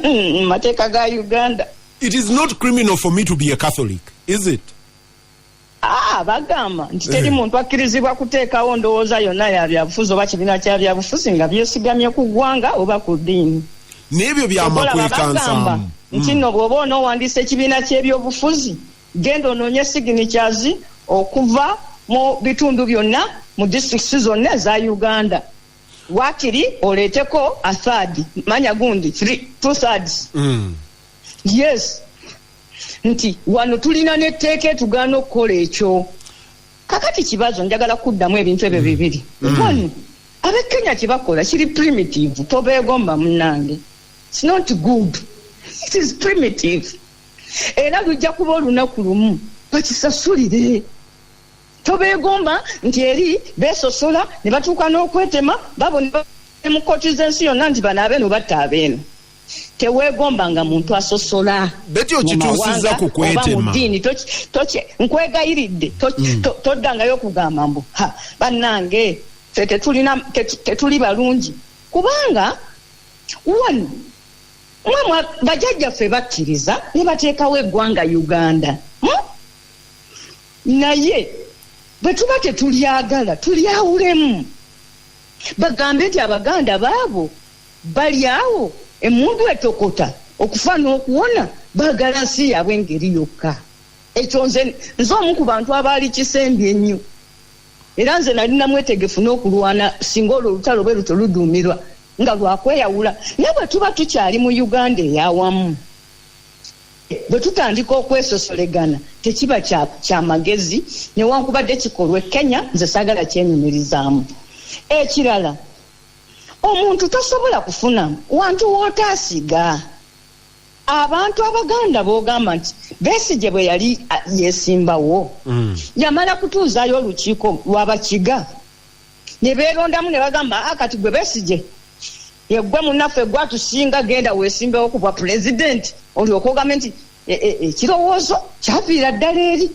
mu mateeka ga Uganda. It is not criminal for me to be a Catholic, is it? Ah, bagamba nti teri muntu akkirizibwa kuteekawo ndowooza yonna ya byabufuzi oba kibiina kya byabufuzi nga byesigamye ku ggwanga oba ku ddiini. N'ebyo Olaba byamakwekansaamu. bagamba nti nno bw'oba onoowandiisa ekibiina ky'ebyobufuzi, genda onoonye signatures okuva mu bitundu byonna, mu disitulikiti zonna eza Uganda, waakiri oleeteko a third, manya gundi two thirds. Yes, nti wano tulina n'etteeka etugaana okukola ekyo. Kakati kibazo, njagala kuddamu ebintu ebyo bibiri. One, ab'e Kenya kyebakola kiri primitive, tobeegomba munnange. It's not good, it is primitive, era lujja kuba olunaku lumu bakisasulire. Tobeegomba nti eri beesosola ne batuuka n'okwetema babo ne Ne mu kkooti z'ensi yonna nti bano abeeno batta abeeno. Teweegombanga muntu asosola Betty mu okituusizza mawanga ku oba mu kwetema. ddiini. Nkwegayiridde, toddangayo okugamba mbu, ha, bannange ffe tetuli balungi, kubanga wano mwe bajjajjaffe bakkiriza ne bateekawo eggwanga Uganda. Naye bwe tuba tetulyagala tulyawulemu, bagambe nti Abaganda baabo bali awo emmundu etokota okufa n'okuwona, baagala nsi yaabwe ngeri yokka. Ekyo nze omu ku bantu abaali kisembye ennyo, era nze nali namwetegefu n'okulwana singa olwo olutalo bwe lutyo luduumirwa nga lwakweyawula. Naye bwe tuba tukyali mu Uganda eyawamu, bwe tutandika okwesosolegana tekiba kya magezi, newankubadde kikolwa e Kenya, nze saagala kyenyumirizaamu. Ekirala, omuntu tosobola kufuna wantu w'otaasiga. Abantu Abaganda b'ogamba nti Besigye bwe yali yeesimbawo, yamala kutuuzaayo olukiiko lw'Abakiga ne beerondamu ne bagamba, kati gwe Besigye yeggwe munnaffe gwe atusinga, genda weesimbewo ku bwa pulezidenti, olyoke ogambe nti ekirowoozo kyaviira ddala eri.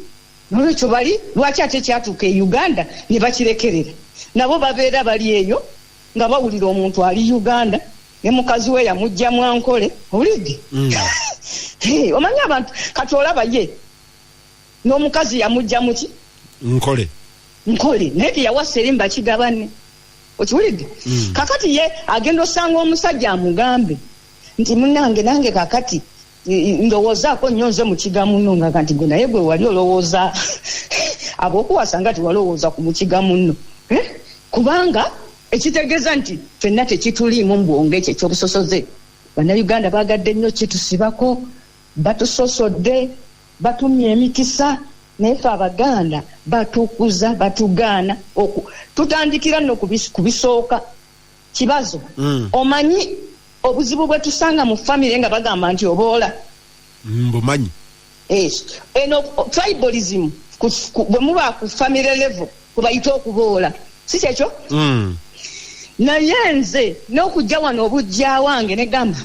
Nolwekyo bali lwaki ate kyatuuka e Uganda ne bakirekerera? Nabo babeera bali eyo nga bawulira omuntu ali Uganda ne mukazi we yamujja mwankole, owulidde? Hey, omanyi abantu kati olaba ye n'omukazi yamujja muki? Nkole. Nkole, naye teyawasa eri Mbakiga banne, okiwulidde? Kakati ye agenda osanga omusajja amugambe nti munnange nange kakati ndowoozaako nnyo nze Mukiga munno, nga nti gwe naye gwe wali olowooza ab'okuwasa nga tewalowooza ku Mukiga munno. Kubanga ekitegeeza nti ffenna tekituliimu mu bwongo ekyo ekyobusosoze. Bannayuganda baagadde nnyo kitusibako, batusosodde, batumye emikisa, naye ffe Abaganda batukuza, batugaana. Tutandikira nno ku bisooka. Kibazo, omanyi obuzibu bwe tusanga mu famire nga bagamba nti oboola? Mbumanyi. Eno tribalism bwe muba ku family level kubayita okuboola, si kyekyo? Naye nze n'okujja wano obujja wange negamba,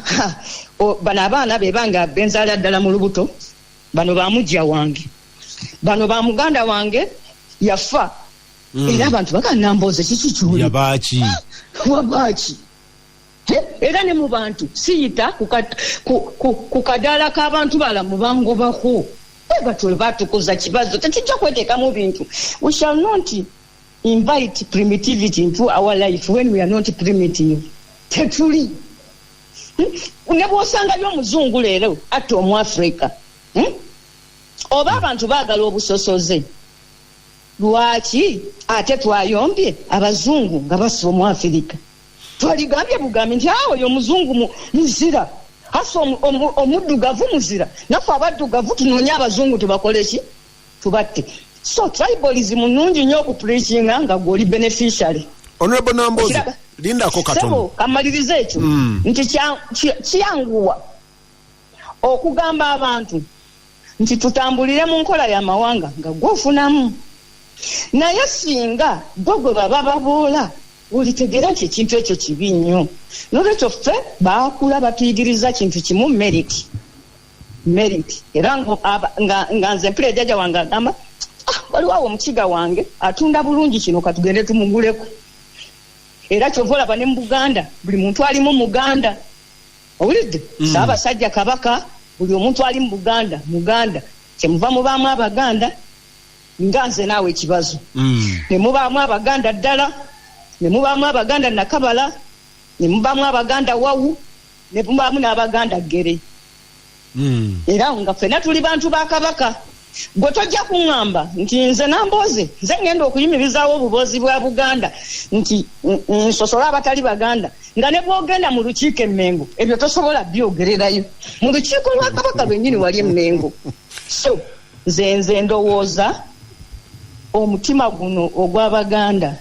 bano abaana be bange benzaala ddala mu lubuto, bano ba mujja wange, bano ba muganda wange yafa. Era abantu bagamba Nambooze kiki kyoli? Yabaaki? Wabaaki? Era ne mu bantu siyita ku kadaala k'abantu balamu bangobako. Batyo batukuza kibazo, tetujja kweteekamu bintu. We shall not invite primitivity into our life when we are not primitive. Tetuli. Ne bw'osangayo omuzungu leero atta Omuafrika, Oba abantu baagala obusosoze, lwaki ate twayombye abazungu nga bassa Omuafirika? Twaligambye bugambi nti oyo omuzungu muzira, asa omuddugavu muzira, naffe abaddugavu tunoonye abazungu tubakole ki? Tubatte. So tribalism nnungi nnyo okupreachinga nga gw'oli beneficiary. Honorable Nambooze, lindako katono. Sebo, kamalirize ekyo. Nti kyanguwa okugamba abantu nti tutambulire mu nkola y'amawanga nga gw'ofunamu. Naye singa gwe gwe baba baboola, olitegeera nti ekintu ekyo kibi nnyo. Noolwekyo ffe baakula batuyigiriza kintu kimu, merit. Merit. Era nga nze mpulira jjajja wange agamba, waliwo awo omukiga wange atunda bulungi kino, katugende tumuguleko. Era kyova olaba ne mu Buganda buli muntu alimu Muganda. Owulidde? Ssaabasajja Kabaka, buli omuntu ali mu Buganda Muganda. Kyemuva mubaamu Abaganda nga nze naawe ekibazo. Ne mubaamu Abaganda ddala, ne mubaamu Abaganda Nakabala, ne mubaamu Abaganda Wawu, ne mubaamu n'Abaganda Ggere. Era nga ffenna tuli bantu ba Kabaka. Gwe tojja kuŋŋamba nti nze Nambooze nze ŋŋenda okuyimirizaawo obuboozi bwa Buganda nti nsosole abatali Baganda, nga ne bw'ogenda mu lukiiko e Mmengo ebyo tosobola byogererayo. Mu lukiiko lwa Kabaka lwennyini wali e Mmengo. So nze ndowooza omutima guno ogw'Abaganda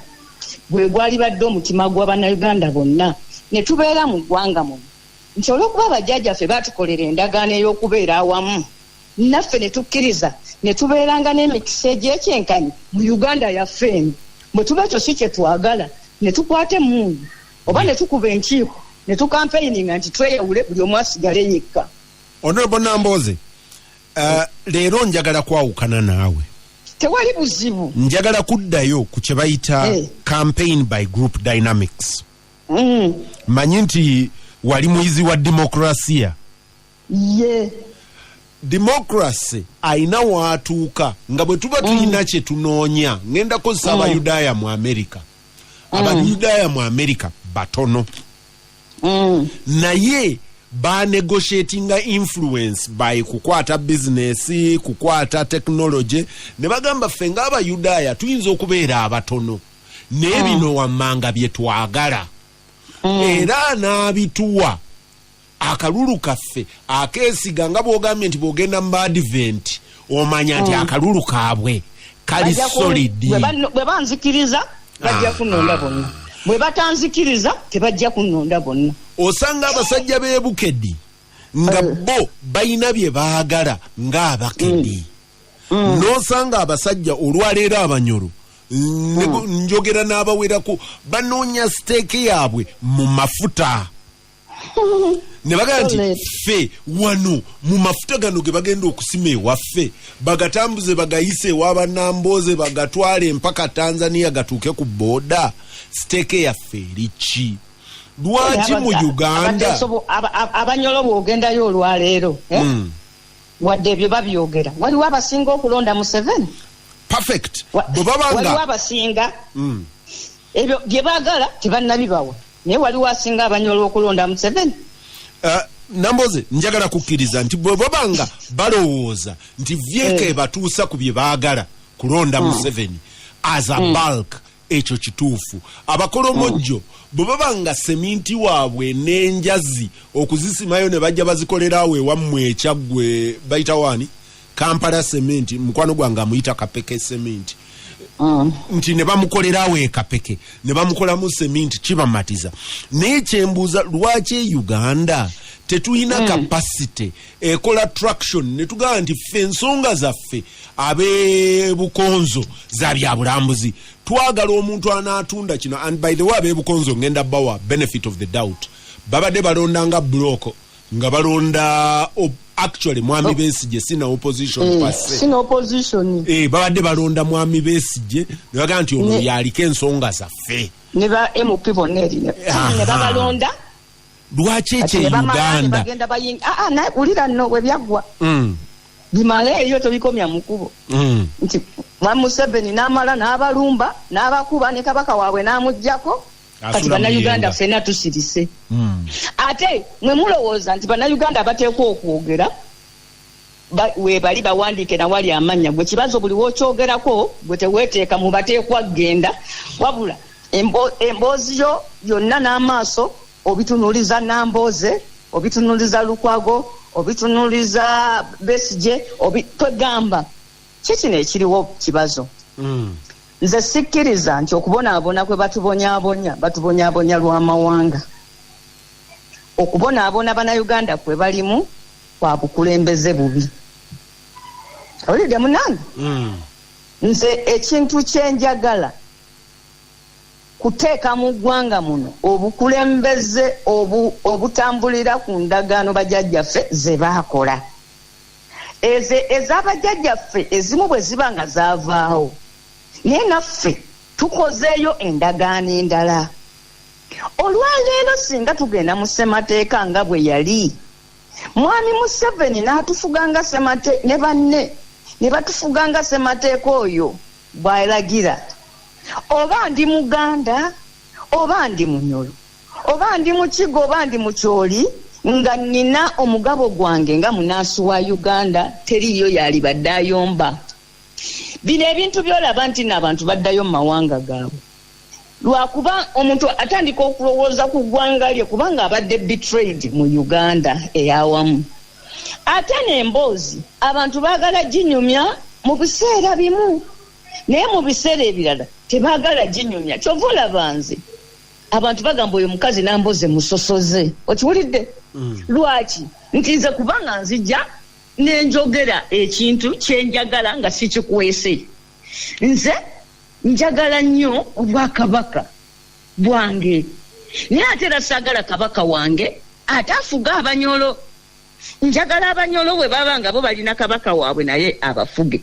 gwe gwalibadde omutima gw'Abannayuganda bonna ne tubeera mu ggwanga muno, nti olw'okuba bajjajjaffe baatukolera endagaano ey'okubeera awamu naffe ne tukkiriza ne tubeeranga n'emikisa egy'ekyenkanyi mu Uganda yaffe eno, bwe tuba ekyo si kye twagala ne tukwata emmundu Oba ne tukuba enkiiko ne tukampeininga nti tweyawule, buli omu asigale yekka. Honorable Nambooze, leero njagala kwawukana naawe. Tewali buzibu. Njagala kuddayo ku kye bayita campaign by group dynamics. Manyi nti wali muyizi wa demokrasiya. Ye. Democracy ayina waatuuka nga bwe tuba tulina kye tunoonya. Ngenda kozesa Abayudaaya mu Amerika. Abayudaaya mu Amerika batono, naye banegotiatinga influence by kukwata bizinesi, kukwata technology, ne bagamba, ffe ng'Abayudaaya tuyinza okubeera abatono, naye bino wammanga bye twagala, era anaabituwa akalulu kaffe akeesiga. Nga bw'ogambye nti bw'ogenda mu Baadiventi omanya nti akalulu kaabwe kali solid. Bwe banzikiriza bajja kunonda bonna, bwe batanzikiriza tebajja kunonda bonna. Osanga abasajja b'e Bukedi nga bo balina bye baagala ng'Abakedi, n'osanga abasajja olwaleero Abanyoro, njogera n'abawerako, banoonya stake yaabwe mu mafuta, ne bagamba nti ffe wano mu mafuta gano ge bagenda okusima ewaffe, bagatambuze, bagayise ew'Abanambooze, bagatwale empaka Tanzania, gatuuke ku border, stake yaffe eri ki? Lwaki mu Uganda Abanyolo bw'ogendayo olwaleero, eh? Wadde ebyo babyogera, waliwo abasinga okulonda Museveni. Perfect. Bwe baba Waliwo nga abasinga ebyo bye baagala tebannabibawa, naye waliwo asinga Abanyolo okulonda Museveni. Namboze, njagala kukkiriza nti bwe baba nga balowooza nti vehicle ebatuusa ku bye baagala kulonda Museveni as a bulk, ekyo kituufu. Abakolomojjo bwe baba nga seminti waabwe n'enjazi okuzisimayo ne bajja bazikolerawo ewammwe Ekyaggwe, bayita waani, Kampala Cement, mukwano gwange amuyita Kapeke Cement, nti ne bamukolerawo ekapeke ne bamukolamu seminti, kibamatiza. Naye kyembuuza, lwaki e Uganda tetulina capacity ekola traction ne tugamba nti ffe ensonga zaffe ab'ebukonzo za byabulambuzi, twagala omuntu anaatunda kino? And by the way, ab'ebukonzo ngenda bawa benefit of the doubt, babadde balondanga block, nga balonda actually Mwami Besigye, sina opposition per se. Sina opposition. Babadde balonda Mwami Besigye ne bagamba nti ono yaliko ensonga zaffe. Ne ba MP bonna eri ne babalonda. Lwaki Kati ekyo ne bamala ne Uganda bagenda bayinga. Ah, ah, naye wulira nno, bwe byaggwa, bimale eyo, tobikomya mu kkubo. Nti mwa Museveni n'amala n'abalumba n'abakuba ne kabaka waabwe n'amuggyako. Kati Asula Bannayuganda Muyenga. ffenna tusirise. Ate mwe mulowooza nti Bannayuganda bateekwa okwogera weebali bawandiike nawali amannya. Gwe kibazo, buli wokyogerako gwe teweeteeka mu bateekwa kgenda, wabula emboozi yo yonna n'amaaso obitunuuliza Nambooze, obitunuuliza Lukwago, obitunuuliza Besigye, twegamba ki kino ekiriwo kibazo. Nze sikkiriza nti okubonaabona kwe batubonyaabonya, batubonyaabonya lw'amawanga. Okubonaabona Bannayuganda kwe balimu kwa bukulembeze bubi. Owulidde munange? Nze ekintu kyenjagala kuteeka mu ggwanga muno obukulembeze obutambulira ku ndagaano bajjajjaffe ze baakola. Ezo ez'abajjajjaffe ezimu bwe ziba nga zaavaawo, naye naffe tukozeeyo endagaano endala. Olwaleero singa tugenda mu ssemateeka nga bwe yali, Mwami Museveni n'atufuga nga ne banne ne batufuga nga ssemateeka oyo bw'alagira, oba ndi Muganda, oba ndi Munyolo, oba ndi Mukiga, oba ndi Mukyoli, nga nnina omugabo gwange nga munaasi wa Uganda, teriiyo yalibadde ayomba. Bino ebintu by'olaba nti n'abantu baddayo mu mawanga gaabwe lwakuba omuntu atandika okulowooza ku ggwanga lye, kubanga abadde betrayed mu Uganda eyawamu. Ate n'emboozi abantu baagala ginyumya mu biseera bimu, naye mu biseera ebirala tebaagala ginyumya. Kyova olaba nze abantu bagamba oyo mukazi Nambooze musosoze. Okiwulidde? Lwaki? Nti nze kubanga nzija nenjogera ekintu kyenjagala nga sikikwese. Nze njagala nnyo obwakabaka bwange. Naye ate era saagala kabaka wange ate afuge Abanyolo. Njagala Abanyolo bwe baba nga bo balina kabaka waabwe naye abafuge.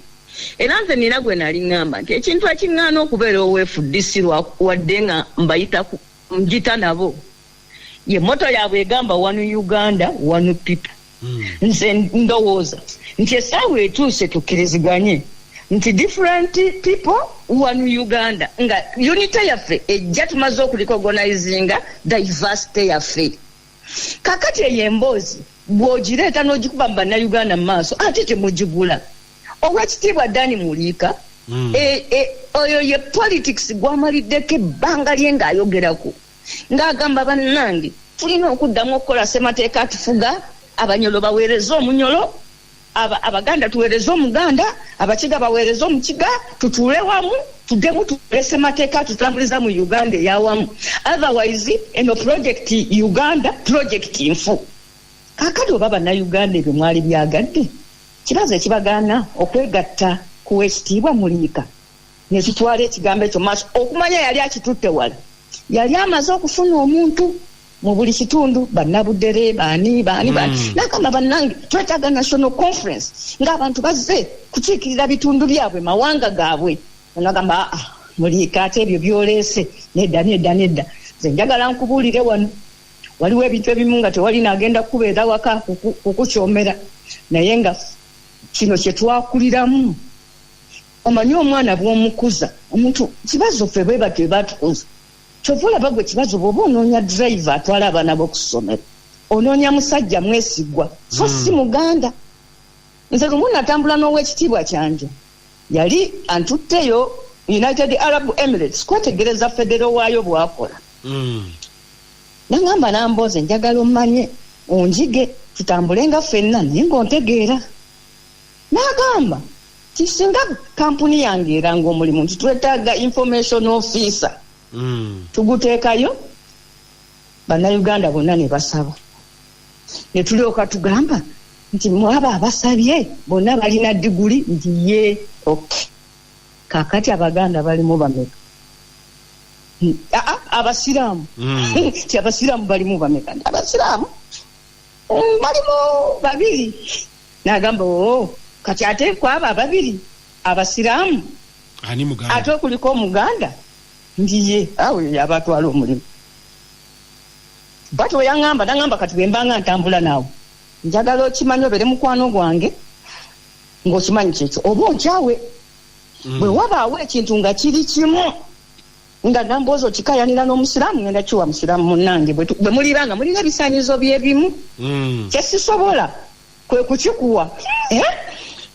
Era nze nina gwe nali ŋŋamba nti ekintu ekiŋŋaana okubeera owa FDC lwa wadde nga mbayita njita nabo ye motto yaabwe egamba one Uganda one people. Nze ndowooza nti essaawa etuuse tukkiriziganye nti different people one Uganda nga unity yaffe ejja tumaze okurecognizinga diversity yaffe. Kakati eyo emboozi bw'ogireeta n'ogikuba mu Bannayuganda mu maaso ate temugigula. Owekitiibwa Dan Muliika oyo ye politics gwamaliddeko ebbanga lye ng'ayogerako ng'agamba bannange tulina okuddamu okukola ssemateeka atufuga, Abanyolo baweereze Omunyolo, Abaganda tuweereze Omuganda, Abakiga baweereze Omukiga, tutuule wamu tuddemu tukole ssemateeka atutambuliza mu Uganda eyawamu, otherwise eno project Uganda project nfu. Kaakati oba Bannayuganda ebyo mwali byagadde, kibazo ekibagaana okwegatta ku Wekitiibwa Muliika ne tutwala ekigambo ekyo mu maaso? Okumanya yali akitutte wala, yali amaze okufuna omuntu mu buli kitundu, Bannabudere, baani baani baani, n'agamba bannange twetaaga national conference ng'abantu bazze kukiikirira bitundu byabwe, mawanga gaabwe. Nagamba aa Muliika ate ebyo by'oleese nedda nedda nedda, nze njagala nkubuulire wano waliwo ebintu ebimu nga tewali naagenda kukubeera waka kukukyomera, naye nga kino kye twakuliramu. Omanyi omwana bw'omukuza omuntu kibazo ffe bwe batyo batukuza, kyova olaba gwe kibazo bw'oba onoonya driver atwala abaana bo ku ssomero onoonya musajja mwesigwa so si Muganda. Nze lumu natambula n'Owekitiibwa Kyanjo, yali antutteyo United Arab Emirates kwetegereza federo waayo bw'akola. Nangamba Nambooze njagala ommanye onjige tutambule nga ffenna naye ng'ontegeera. N'agamba nti singa kampuni yange eranga omulimu nti twetaaga information officer, tuguteekayo Bannayuganda bonna ne basaba, ne tulyoka tugamba nti mwabo abasabye bonna balina diguli nti ye okay. Kaakati Abaganda balimu bameka? Abasiraamu nti abasiraamu balimu bameka? Nti abasiraamu balimu babiri. N'agamba oo kati ate kwabo ababiri abasiraamu ate okuliko Omuganda nti ye awo yaba atwala omulimu. Bwatyo bwe yaŋŋamba, n'aŋŋamba kati bwe mbanga ntambula naawe njagala okimanye obeere mukwano gwange ng'okimanyi kyekyo oba onkyawe. Bwe wabaawo ekintu nga kiri kimu nga Nambooze okikayanira n'Omusiraamu, ngenda kiwa Musiraamu munnange bwe muliba nga mulina ebisaanyizo bye bimu. Kye sisobola kwe kukikuwa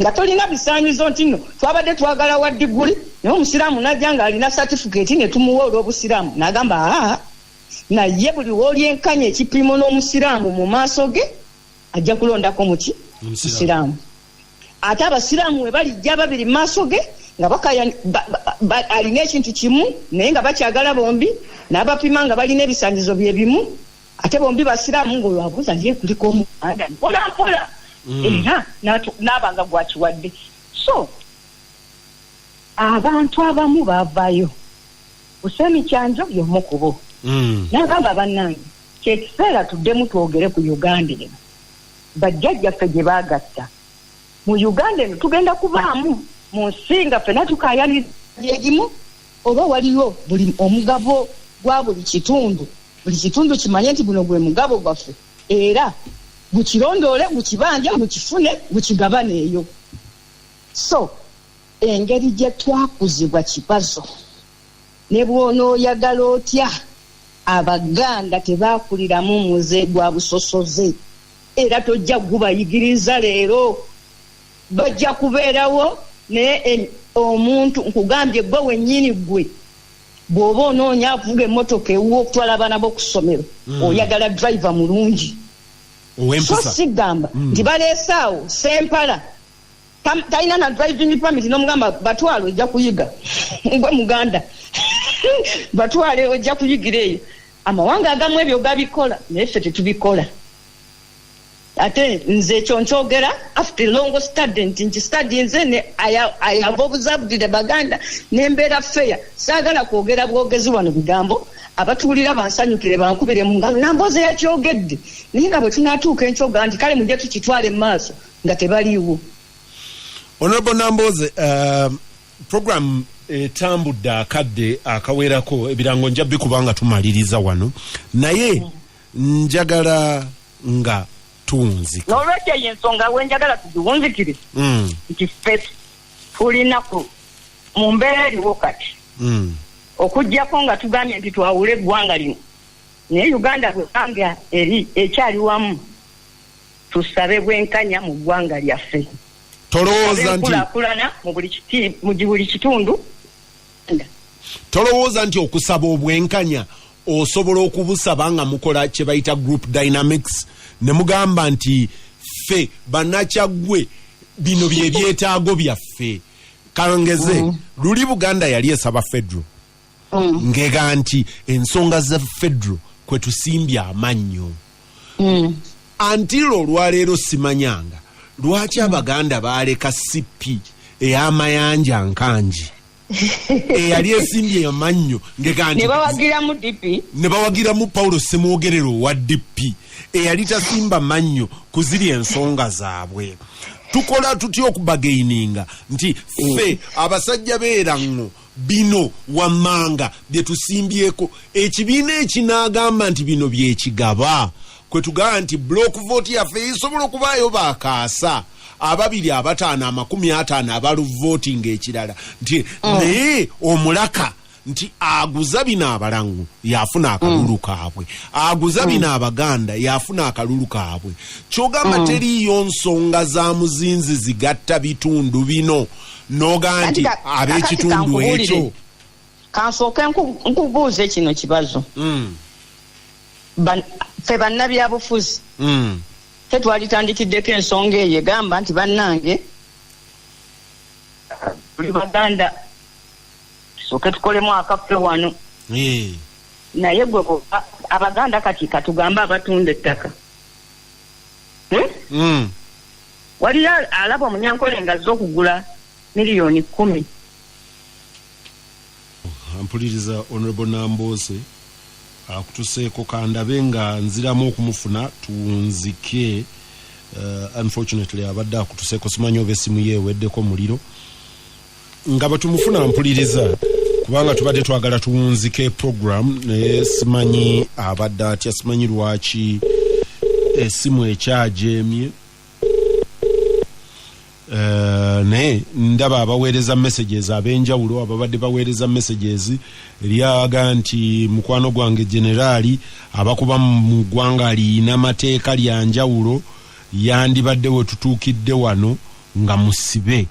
nga tolina bisaanyizo nti nno twabadde twagala wa diguli naye Omusiraamu n'ajja ng'alina satifikeeti ne tumuwa olw'Obusiraamu n'agamba aa, naye buli w'olyenkanya ekipimo n'Omusiraamu mu maaso ge ajja kulondako muki? Musiraamu. Ate Abasiraamu we balijja ababiri mu maaso ge nga alina ekintu kimu naye nga bakyagala bombi, n'abapima nga balina ebisaanyizo bye bimu ate bombi Basiraamu, ng'olwabuuza naye kuliko Omuganda mpola mpola era n'aba nga gwakiwadde. So abantu abamu baavaayo, Hussein Kyanjo y'omu ku bo, n'agamba bannange kyekiseera tuddemu twogere ku Uganda eno bajjajjaffe gye baagatta. Mu Uganda eno tugenda kubaamu mu nsi nga ffenna tukaayanira byebimu oba waliyo buli omugabo gwa buli kitundu, buli kitundu kimanye nti guno gwe mugabo gwaffe era gukirondoole, gukibanje, gukifune, gukigabane eyo. So engeri gye twakuzibwa kibazo ne bw'onooyagala otya, Abaganda tebaakuliramu muze gwa busosoze era tojja gubayigiriza leero, bajja kubeerawo. Naye omuntu nkugambye gwe wennyini gwe bw'oba onoonya avuga emmotoka ewuwo okutwala abaana bo ku ssomero, oyagala driver mulungi so sigamba nti baleese awo Sempala talina na driving permit n'omugamba batwale ojja kuyiga gwe Muganda batwale ojja kuyigira eyo. Amawanga agamu ebyo gabikola naye ffe tetubikola. Ate nze ekyo nkyogera after long study nti nkistudy nze ne I have observed the Baganda nembeera fair. Saagala kwogera bwogezi wano bigambo abatuwulira bansanyukire bankubire mu ngalo Nambooze yakyogedde, naye nga bwe tunaatuuka enkyoga nti kale mujje tukitwale mu maaso nga tebaliiwo. Honorable Nambooze, program etambudde akadde akawerako, ebirango nja bikuba nga tumaliriza wano, naye njagala nga tuwunzika. N'olwekyo eyo ensonga wenjagala tugiwunzikire nti ffe tulinaku mu mbeera eriwo kati okuggyako nga tugambye nti twawule eggwanga lino, naye Uganda bwebanga eri ekyali wamu, tusabe bwenkanya mu ggwanga lyaffe. Tolowooza nti enkulaakulana mu buli kitundu. Tolowooza nti okusaba obwenkanya osobola okubusaba nga mukola kye bayita group dynamics, ne mugamba nti ffe bannakyaggwe bino bye byetaago byaffe? Kangeze luli Buganda yali esaba federal, ngega nti ensonga za federal kwe tusimbye amannyo. Until olwaleero simanyanga lwaki Abaganda baaleka CP ey'amayanja nkangi eyali esimbye amannyo, ngega nti ne bawagiramu DP. Ne bawagiramu Paulo Ssemwogerere owa DP eyali tasimba mannyo kuziri ensonga zaabwe. Tukola tutya okubargaininga nti ffe abasajja beeraŋŋo bino wammanga bye tusimbyeko, ekibiina ekinaagamba nti bino byekigaba, kwe tugamba nti block vote yaffe esobola okubaayo bakaasa ababiri, abataano, 50 abaluvotinga ekirala, nti naye omulaka nti aguza bino abalangu yafuna akalulu kaabwe, aguza bino Abaganda yafuna akalulu kaabwe. Kyogamba teriiyo nsonga za muzinzi zigatta bitundu bino, noga nti Kakati ab'ekitundu kankubuulire. ekyo? Kansooke nkubuuze kino kibazo. Ffe bannabyabufuzi ffe twalitandikiddeko ensonga eyo egamba nti bannange tuli Baganda, tusooke tukolemu akaffe wano. Naye gwe Abaganda kati katugambe abatunda ettaka, Waliyo alaba omunyankole nga azze okugula 10 miliyoni. Mpuliriza, Honorable Nambooze akutuseeko, kandabe nga nziramu okumufuna tuwunzike. Unfortunately abadde akutuseeko, simanyi oba essimu ye eweddeko muliro nga bwe tumufuna. Mpuliriza, kubanga tubadde twagala tuwunzike program, naye simanyi abadde atya, simanyi lwaki essimu ekyagyemye. Naye ndaba abaweereza messages ab'enjawulo, ababadde baweereza messages, eryaga nti mukwano gwange generaali abakuba mu ggwanga liina mateeka lya njawulo, yandibadde we tutuukidde wano nga musibe,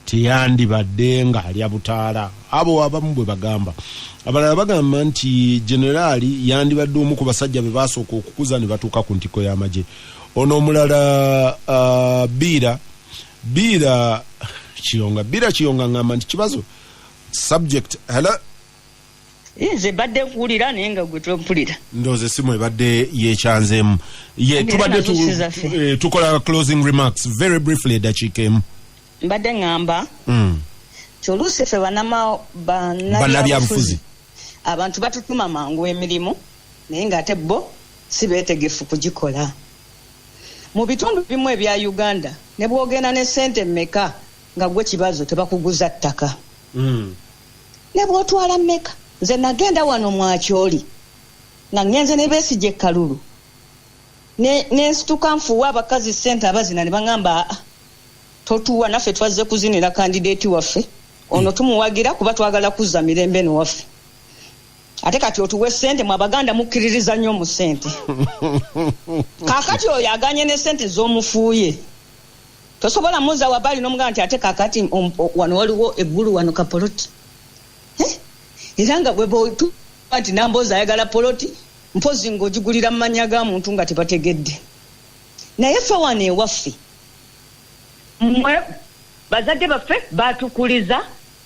teyandibadde ng'alya butaala. Abo abamu bwe bagamba. Abalala bagamba nti generaali yandibadde omu ku basajja be basooka okukuza ne batuuka ku ntikko y'amagye. Ono omulala Biira Biira Kiyonga, Biira Kiyonga ngamba nti kibazo subject. Hello? Nze badde nkuwulira naye nga gwe tompulira. Ndowooza essimu ebadde yekyanzeemu ye. Era Tubadde nazo si zaffe. Tukola closing remarks very briefly, eddakiika emu. Mbadde ŋŋamba nti oluusi ffe bannabyabufuzi bannabyabufuzi abantu batutuma mangu emirimu, naye ng'ate bo si beetegefu kugikola. Mu bitundu bimu ebya Uganda ne bw'ogenda ne ssente mmeka nga gwe kibazo, tebakuguza ttaka. Ne bw'otwala mmeka. Nze nagenda wano Mwakyoli nga ŋŋenze ne Besigye ekkalulu, nensituka nfuuwa abakazi ssente abazina, ne baŋŋamba, "Aa, totuwa, naffe twazze kuzinira candidate waffe ono, tumuwagira kuba twagala kuzza mirembe no waffe, ate kati otuwe ssente." Mu Abaganda mukkiririza nnyo mu ssente. Kaakati oyo aganye ne ssente z'omufuuye, tosobola muza wabali n'omugamba nti ate kaakati wano waliwo eggulu, wano kapoloti. Eh? Era nga bwe bwotu nti Namboozi ayagala poloti, mpozi ng'ogigulira mu mannya ga muntu nga tebategedde. Naye ffe wano ewaffe Mmwe bazadde baffe batukuliza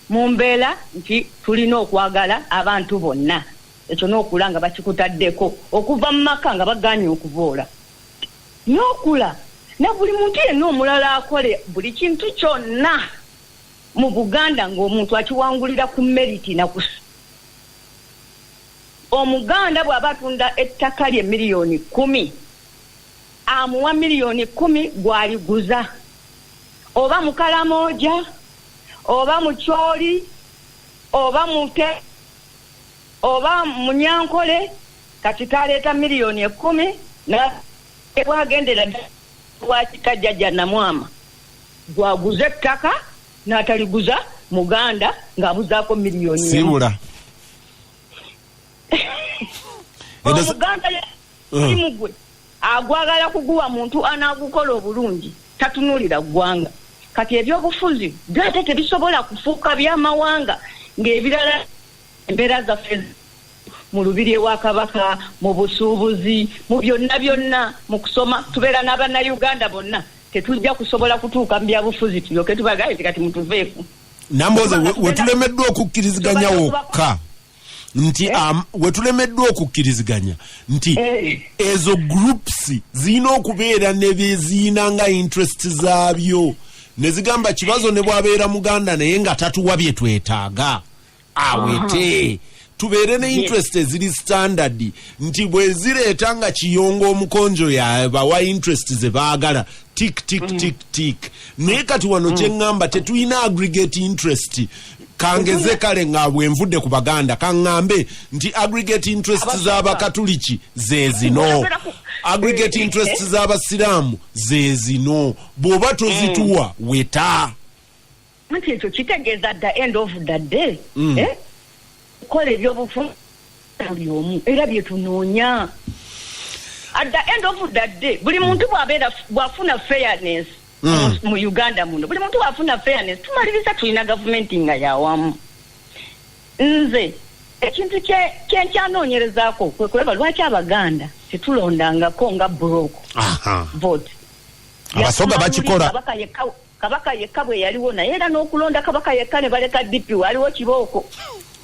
mu mbeera nti tulina okwagala abantu bonna. Ekyo n'okula nga bakikutaddeko okuva mu maka nga baganye okuboola. N'okula na buli muntu yenna omulala akole buli kintu kyonna mu Buganda ng'omuntu akiwangulira ku merit na ku. Omuganda bw'aba atunda ettaka lye 10,000,000, amuwa 10,000,000 gw'aliguza, oba mu Karamoja, oba mu Choli, oba Mute, oba Munyankole. Kati kaleeta 10,000,000 bwagendera lwakika jjajja Namwama gwaguza ettaka n'ataliguza Muganda ng'abuzaako 1,000,000. Siibula. Omuganda mulimu gwe agwagala kuguwa muntu anaagukola obulungi, tatunuulira ggwanga. Kati ebyobufuzi byo ate tebisobola kufuuka byamawanga ng'ebirala. Embeera zaffe mu lubiri ewa Kabaka, mu busuubuzi, mu byonna byonna, mu kusoma, tubeera n'Abannayuganda bonna. Tetujja kusobola kutuuka mu byabufuzi tulyoke tubagaye nti kati mutuveeku. Namboze, wetulemeddwa okukkiriziganya wokka nti wetulemeddwa okukkiriziganya nti ezo groups zirina okubeera ne byeziyina nga interest zaabyo, ne zigamba Kibazo ne bw'abeera Muganda naye nga tatuwa bye twetaaga, awete tubeere ne interest eziri standard, nti bwe zireeta nga Kiyongo omukonjo yabawa interest ze baagala, tik tik tik tik. Naye kati wano kyeŋŋamba, tetulina aggregate interest. Kangeze kale nga bwenvudde ku Baganda, kaŋŋambe nti aggregate interest z'Abakatuliki ze zino, aggregate interest z'Abasiraamu ze zino, bw'oba tozituwa weta. Nti ekyo kitegeeza at the end of the day, kukola ebyobufuzi buli omu era byetunoonya. At the end of the day, buli muntu bw'abeera bw'afuna fairness mu Uganda muno, buli muntu bw'afuna fairness, tumaliriza tulina gavumenti nga yawamu. Nze ekintu kyenkyanoonyerezaako kwe kulaba lwaki Abaganda tetulondangako nga block vote. Abasoga bakikola. Kabaka yekka, Kabaka yekka bwe yaliwo, naye era n'okulonda Kabaka yekka ne baleka DP, waliwo kibooko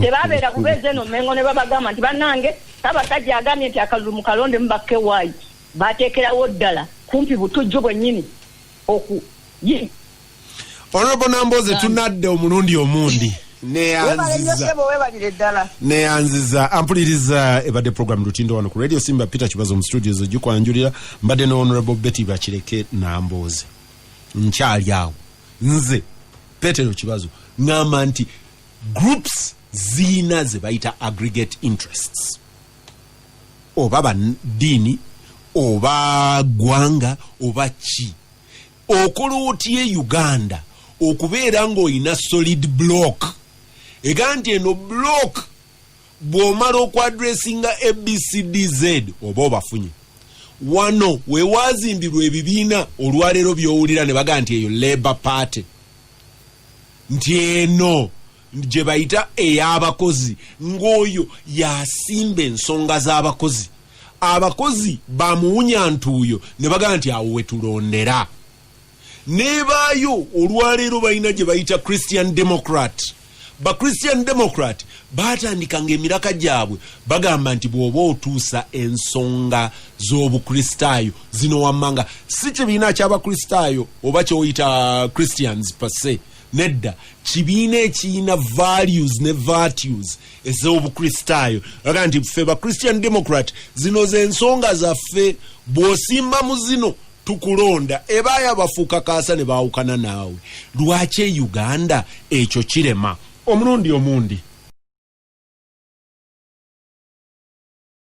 tebabeera bubeezi eno Mengo ne babagamba nti bannange, Ssaabasajja agambye nti akalulu mukalonde mubakkewaayi, bateekerawo ddala kumpi butujju bwennyini oku ye. Honorable Namboze, tunadde omulundi omundi. Webale nnyo. Neyanziza. Ssebo, webalire ddala. Neyanziza ampuliriza. Ebadde program Lutindo wano ku Radio Simba. Peter Kibazo mu studios ogikwanjulira. Mbadde ne Honorable Betty Bakireke Namboze. Nkyali awo, nze Petero Kibazo ŋŋamba nti groups ziina ze bayita aggregate interests, oba baddiini oba ggwanga oba ki. Okola otya e Uganda okubeera ng'olina solid block ega nti eno block bw'omala okwaddressinga ABCDZ oba obafunye? Wano wewazimbirwa ebibiina olwaleero by'owulira ne bagaa nti eyo Labour Party, nti eno gye bayita ey'abakozi, ng'oyo yasimba ensonga z'abakozi, abakozi bamuwunya ntuuyo, ne bagaa nti awo wetulondera. Nebaayo olwaleero balina gye bayita Christian Democrat. Ba Christian Democrat batandikanga emiraka gyabwe bagamba nti bw'oba otuusa ensonga z'Obukristaayo zino wammanga, si kibiina ky'Abakristaayo oba kyoyita Christians per se, nedda, kibiina ekiyina values ne virtues ez'Obukristaayo. Baga nti ffe ba Christian Democrat zino z'ensonga zaffe, bw'osimba mu zino tukulonda. Ebaayo abafuuka kaasa ne baawukana naawe. Lwaki e Uganda ekyo kirema omulundi omundi?